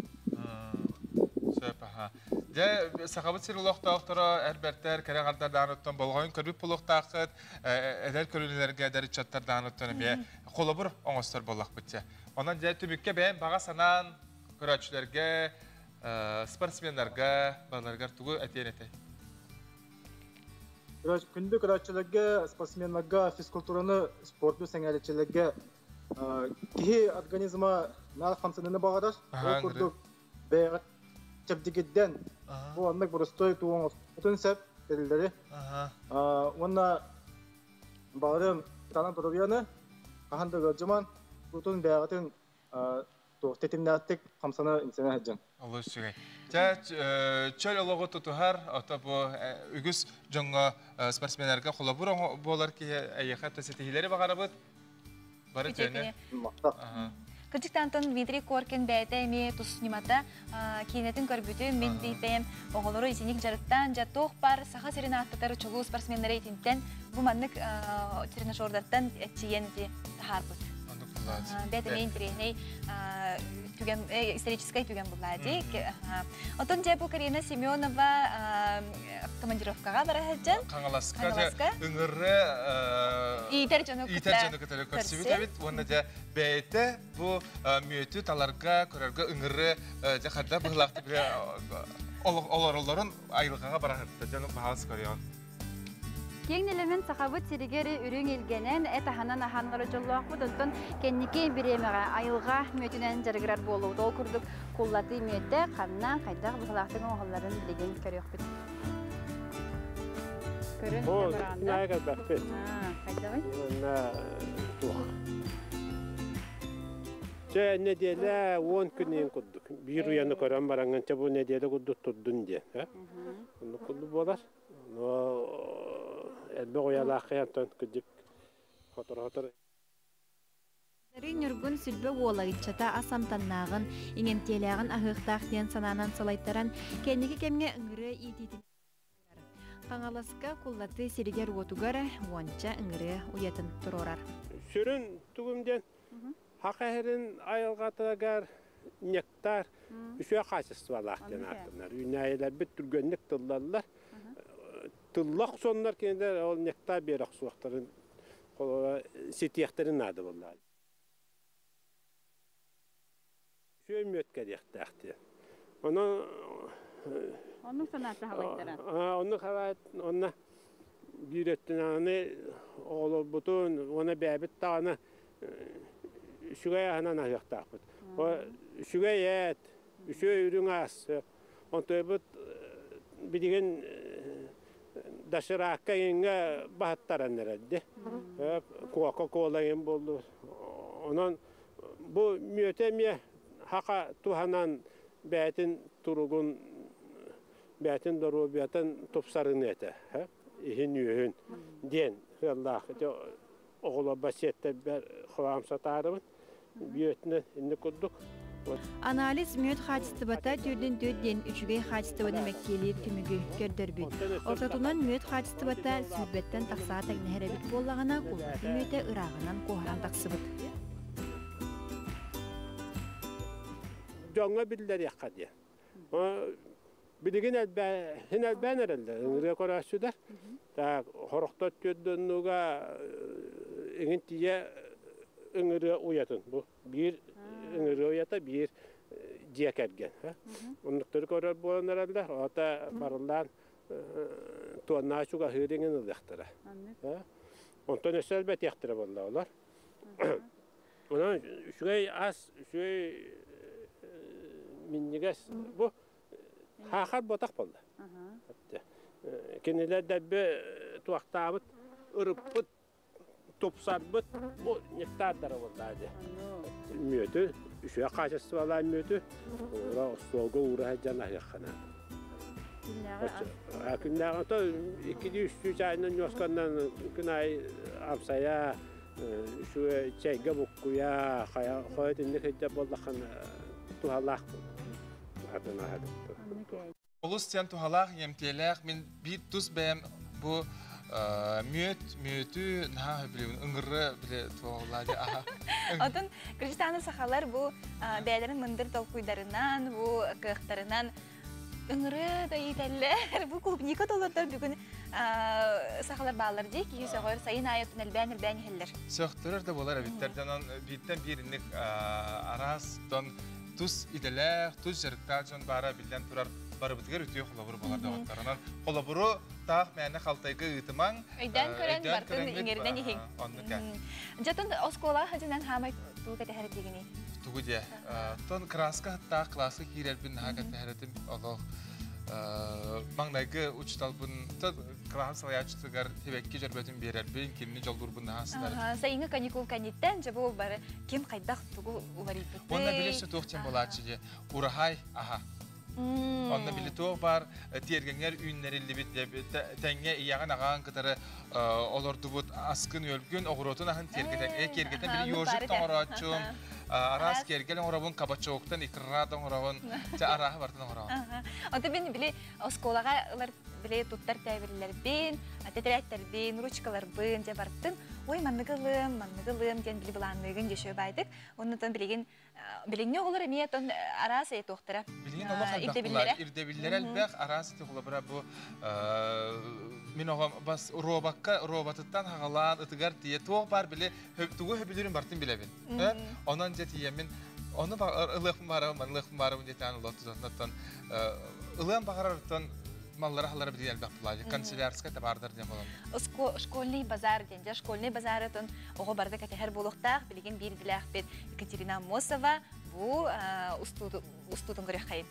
Сөп, аха. Дьэ, Сахабыт сир олохтоохторо, эр бэртэр, кэрэ аҥардар даҕаныттан болҕойон көрбүт буолуохтааххыт, эдэр көлүөнэлэргэ эдэр ыччаттар даҕаныттан эмиэ холобур оҥостор буоллахпыт дьэ. Онон дьэ түмүккэ бэйэм баҕа санаан көрөөччүлэргэ, спортсменнарга барыларыгар тугу этиэн этэй? Күндү көрөөччүлэргэ, спортсменнарга, физкультураны, спорду сэҥээрээччилэргэ киһи организма наар хамсаныыны баҕарар. Ол курдук бэйэҕит чэбдигирдэн бу оннук боростуой туоҥ оҥостубутун сөп тэриллэри. Уонна баҕарым танан доруобуйаны хаһан да ыалдьыман, тутун бэйэҕитин туох тэтимнээхтик хамсана имсэнэ сылдьыҥ. Олус үчүгэй. Чэ, чөл олоҕу тутуһар, ото бу үгүс дьоҥҥо спортсменнарга холобур буолар киһи эйиэхэ ситиһиилэри баҕарабыт. Бары үтүөнү. Кырдьыктан Антон Дмитрий Коркин бэйэтэ эмиэ тус ньымата киинэтин көрбүтүм, мин бэйэм оҕолору итинник дьарыктаан, дьэ туох баар Саха сирин ааттатар чулуу спортсменнары итинтэн бу маннык тренажердартан эрчийэн ити таһаарбыт. Бэйэтэ эмиэ интэриэһинэй түгэн, историческай түгэн буллаа дии. Оттон дьэ бу Карина Семенова командировкаҕа бара сылдьан Хаҥаласка ыҥыры иитэр дьону иитэр дьону кытары көрсүбүт эбит уонна дьэ бэйэтэ бу мүөтү таларга көрөргө ыҥыры дьэ хадда быһылаахтык олороллорун айылҕаҕа бара сырытта дьону баһаас көрүөҕүн. Киэҥ нэлэмэн Сахабыт сиригэр үрүҥ илгэнэн, эт аһынан аһааннары дьоллоохпут, онтон кэнники бириэмэҕэ айылҕа мүөтүнэн дьарыгырар буолуубут. Ол курдук куллатыы мүөтэ ханна, хайдах быһылаахтык оҥоһулларын билигин көрүөхпүт. Көрөн О, наайа кэлбэппит. Хайдаҕый? Уонна туох. Чэ, нэдиэлэ 10 күн курдук. Биир уйаны көрөн бараҥҥын, чэ бу нэдиэлэ курдук турдун диэн. Оннук курдук буолар. Но элбэх уйалаах онтон кырдьык хоторо-хоторо Ньургун Сүлбэ уола ыччата ас амтаннааҕын, иҥэмтиэлээҕин аһыахтаах диэн санаанан салайтаран, кэнники кэмҥэ ыҥырыа иитиитин Хаҥаласка Куллаты сиригэр-уотугар уонча ыҥырыа уйатын туруорар. Сүрүн тугум диэн Саха сирин айылҕатыгар нектар үчүгэй хаачыстыбалаах диэн ааттанар. Үүнээйилэрбит түргэнник тыллаллар. Тылла охсоннор кинилэр ол нектар биэрэ охсуохтарын ситиэхтэрин наада буоллаҕа. Үчүгэй мүөт кэлиэхтээх диэн. Онон Оннук санаата халайтара. Оннук халайт онно биир өттүнэн оҕолорбутун уонна бэйэбит даҕаны үчүгэй аһынан аһыахтаахпыт. Үчүгэй эт, үчүгэй үрүҥ ас. Онтуйбут билигин доширакка иҥҥэ баһыттаран эрэрди. Кока-кола иҥин буоллу. Онон бу мүөтэ эмиэ хака туһанан бэйэтин туругун, бэйэтин доруобуйатын тупсарыныа этэ. Иһин-үөһүн диэн сыаллаах ити оҕолорбор сиэттэрбэр холоом сатаарыбын. Бүөтүнэн инник курдук. Анализ мүөт хаачыстыбата түүрдүн түөт диэн үчүгэй хаачыстыбаны мэктиэлиир түмүгү көрдөрбүт. Ортотунан мүөт хаачыстыбата сүүрбэттэн тахсаҕа тэҥнэһэр эбит буоллаҕына, куллаты мүөтэ ырааҕынан куоһаран тахсыбыт. Дьоҥҥо биллэриэххэ диэн. Билигин элбээн элбээн эрэллэр, ыҥырыа көрөөччүлэр. Так, хорохтор түөрдөннуга иҥин тиийэ ыҥырыа уйатын. Бу биир ыҥырыа уйата, биир дьиэ кэргэн. Оннуктары көрөр буолан эрэллэр. Ота барыллаан туоннаа чугаһыыр иҥин ылыахтара. Онтон өссө элбэтиэхтэрэ буолла олор. Онон үчүгэй ас, үчүгэй минньигэс бу хаахар ботах буолла. Кинилэр дэлби туохтаабыт, ырыппыт, тупсарбыт бу нектардара буолла дии. Мүөтү, үчүгэй хаачыстыбалаах мүөтү уура остуолга уура сылдьан аһыахха наада. Күннээҕи то иккилии үстүү чаайынан ньуосканнан күн аайы амсайа үчүгэй чэйгэ буккуйа, хайа хойут инник сылдьар буоллаххына туһалаах атын Олус диэн туһалаах, иэмтиэлээх. Мин биир тус бэйэм бу мүөт, мүөтү наһаа сөбүлүүбүн. Ыҥыры бile туоҕулаа дии аха. Отон Кыргызстаны сахалар бу бэйэлэрин мындыр толкуйдарынан, бу кыахтарынан Ыҥырыа да иитэллэр. Бу клубника толордор бүгүн сахалар бааллар дии. Киһи сөҕөр сайын аайы элбээн-элбээн иһэллэр. Сөхтөрөр да буолар эбиттэр. Дьонон бииртэн биир инник араас дон тус идэлээх, тус дьарыктаах дьон баара биллэн турар барыбытыгар үтүө холобур буолар доҕоттор. Онон холобуру таах мээнэ халтайга ыытымаҥ. Өйдөөн көрөн бартын иҥэринэн иһиҥ. Оннук ээ. Дьэтин оскуола хадьынан хаамай туу кэтэһэр дигини. Тугу диэ? Тон краска хаттаах класска киирэрбин наһаа кэтэһэр этим. Олох Маңнайгы учуталбын кылаһым салайааччытыгар тибэкки дьөрбөтүн биэрэрбин, кинини дьоллуурбун наһаа сытар. Сайыҥҥы каникул кэнниттэн дьэ бу бары ким хайдах тугу уларыйбытый? Уонна били туох диэн буолааччы дии. Ураһай аһа. Онно били туох баар тиэргэҥҥэр үүннэриллибит тэҥҥэ ийэҕин аҕаҕын кытары олордубут аскын-үөлгүн, оҕуруотун аһын тиэргэтэн, киэргэтэн били ёжик тоҥорооччум, араас киэргэл оҥоробун, кабачоктан икра оҥоробун, чэ арааһы барытын оҥоробун. Онто мин били оскуолаҕа ылар били туттар тээбирилэрбин, тэтэрээттэрбин, ручкаларбын дьэ барытын ой маннык ылыам, маннык ылыам диэн били былаанныыгын дьэ баайдык. Оннутан билигин билиҥҥи оҕолор эмиэ тон араас туохтара. Билигин олох элбэх ирдэбиллэрэ элбэх араас холобура бу мин оҕом бас робакка роботыттан хагалаан ытыгар тиийэ туох баар били тугу хөбүлүүрүн бартын билэбин. Онон дьэ тиийэммин ону ылыахпын баарабын манылыахпын баарабын диэтээн олох тутатынаттан ылыан баҕарарыттан маллара халлара билигин элбэх булаайы канцелярскай табаардар диэн болон. Школьный базар диэн дьэ школьный базарытын оҕо барыта кэтэһэр буолуохтаах билигин биир билээхпит Екатерина Аммосова бу устуутун көрүөххэйин.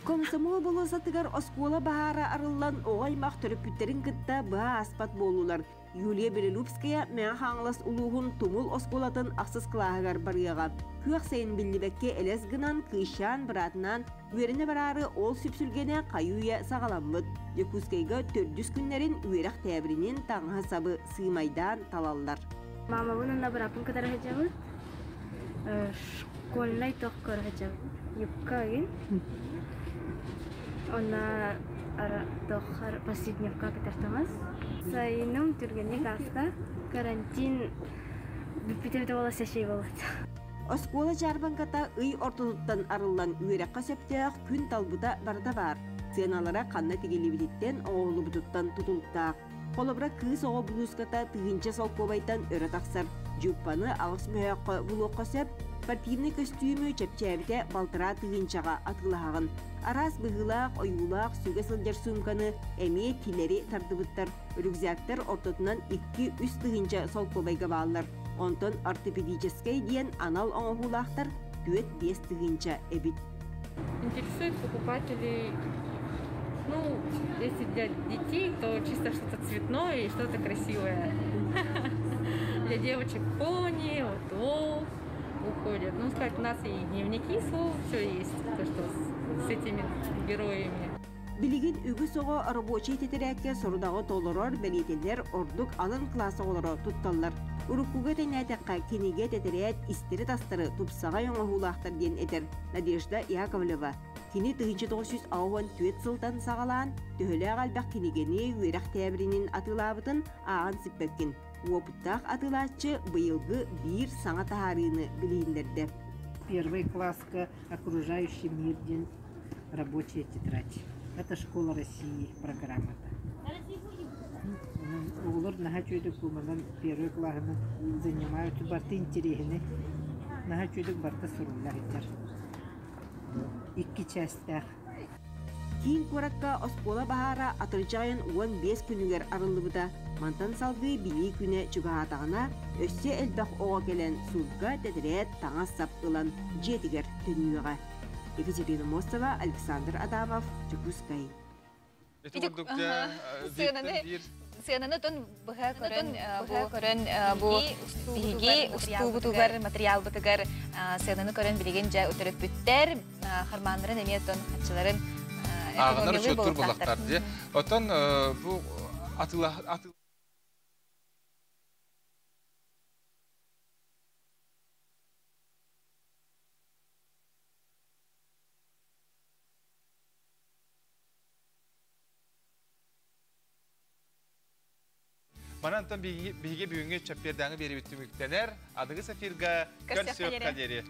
Комсомол болуосатыгар оскуола баһаара арыллан оҕо аймах төрөппүттэрин кытта быһа ааспат буоллулар. Юлия Белолюбская Мэҥэ Хаҥалас улууһун Тумул оскуолатын ахсыс кылааһыгар барыаҕа. Күөх сайын биллибэккэ элэс гынан кыысчаан быраатынаан үөрэнэ бараары ол сүпсүлгэнэ хайы-үйэ саҕаламмыт. Дьокуускайга төрдүс күннэрин үөрэх тээбиринин таҥаһы-сабы сыымайдаан талаллар. Мамабын уонна бырааппын кытары сылдьабыт. Школьнай тох көрө сылдьабыт. Юбка ыйын. Онно тоххар повседневка кытар таҥас. Сайыным түргэнник ааста. Карантин бүппүтэ буола сәшей болот. Оскуола дьаарбаҥката ый ортотуттан арыллан үөрэххэ сөптөөх күн талбыта барыта баар. Сыаналара ханна тигиллибититтэн, оҥоһуллубутуттан тутулуктаах. Холобура, кыыс оҕо булууската тыһыынча солкуобайтан өрө тахсар. Дьууппаны аҕыс мөһөөххө булуохха сөп. Спортивнай көстүүмү чэпчээбитэ балтараа тыһыынчаҕа атыылаһаҕын. Араас быһыылаах, ойуулаах сүгэ сылдьар суумканы эмиэ тилэри тардыбыттар. Рюкзактар ортотунан 2-3 тыһыынча солкуобайга бааллар. Онтон ортопедическэй диэн анал оҥоһуулаахтар 4-5 тыһыынча эбит. Интересует покупателей, ну, если для детей, то чисто что-то цветное и что-то красивое. Для девочек пони, вот волк уходят. Ну, сказать, у нас и дневники слов, все есть, то, что с этими героями. Билигин үгүс оҕо рабочай тэтэрээккэ сорудаҕы толорор бэлиэтэлэр ордук алын кылаас оҕолоро тутталлар. Уруккуга тэҥнээтэххэ кинигэ тэтэрээт истэри-тастары тупсаҕай оҥоһуулаахтар диэн этэр Надежда Яковлева. Кини 1984 сылтан саҕалаан төһөлөөх элбэх кинигэни үөрэх тээбиринин атыылаабытын ааҕан сиппэккин. Уопуттаах атыылааччы быйылгы биир саҥа таһаарыыны билиһиннэрдэ. Первый класска «Окружающий мир» диэн рабочая тетрадь. Это «Школа России» программата. Оҕолор наһаа үчүгэйдик бу манан первый класынан занимаются, барыта интэриэһинэй. Наһаа үчүгэйдик барыта сурулла сылдьар. Икки частьтаах. Киин куоракка оскуола баһаара атырдьах ыйын 15 күнүгэр арыллыбыта. Мантан салгыы Билии күнэ чугаһаатаҕына, өссө элбэх оҕо кэлэн суукка, тэтэрээт, таҥас-сап ылан дьиэтигэр төннүөҕэ. Екатерина Мостова, Александр Адамов, Дьокуускай. Ити курдук дьэ сыананы сыананы тон быһа көрөн бу көрөн бу биһиги устуубутугар материалбытыгар сыананы көрөн билигин дьэ төрөппүттэр хармааннарын эмиэ тон хаччыларын ааҕынар учуоттуур буллахтар дии. Оттон бу атыла Манан биһиги бүгүҥҥү чэппиэрдээҥи биэрибит түмүктэнэр. Аныгы сафирга көрсүөххэ диэри.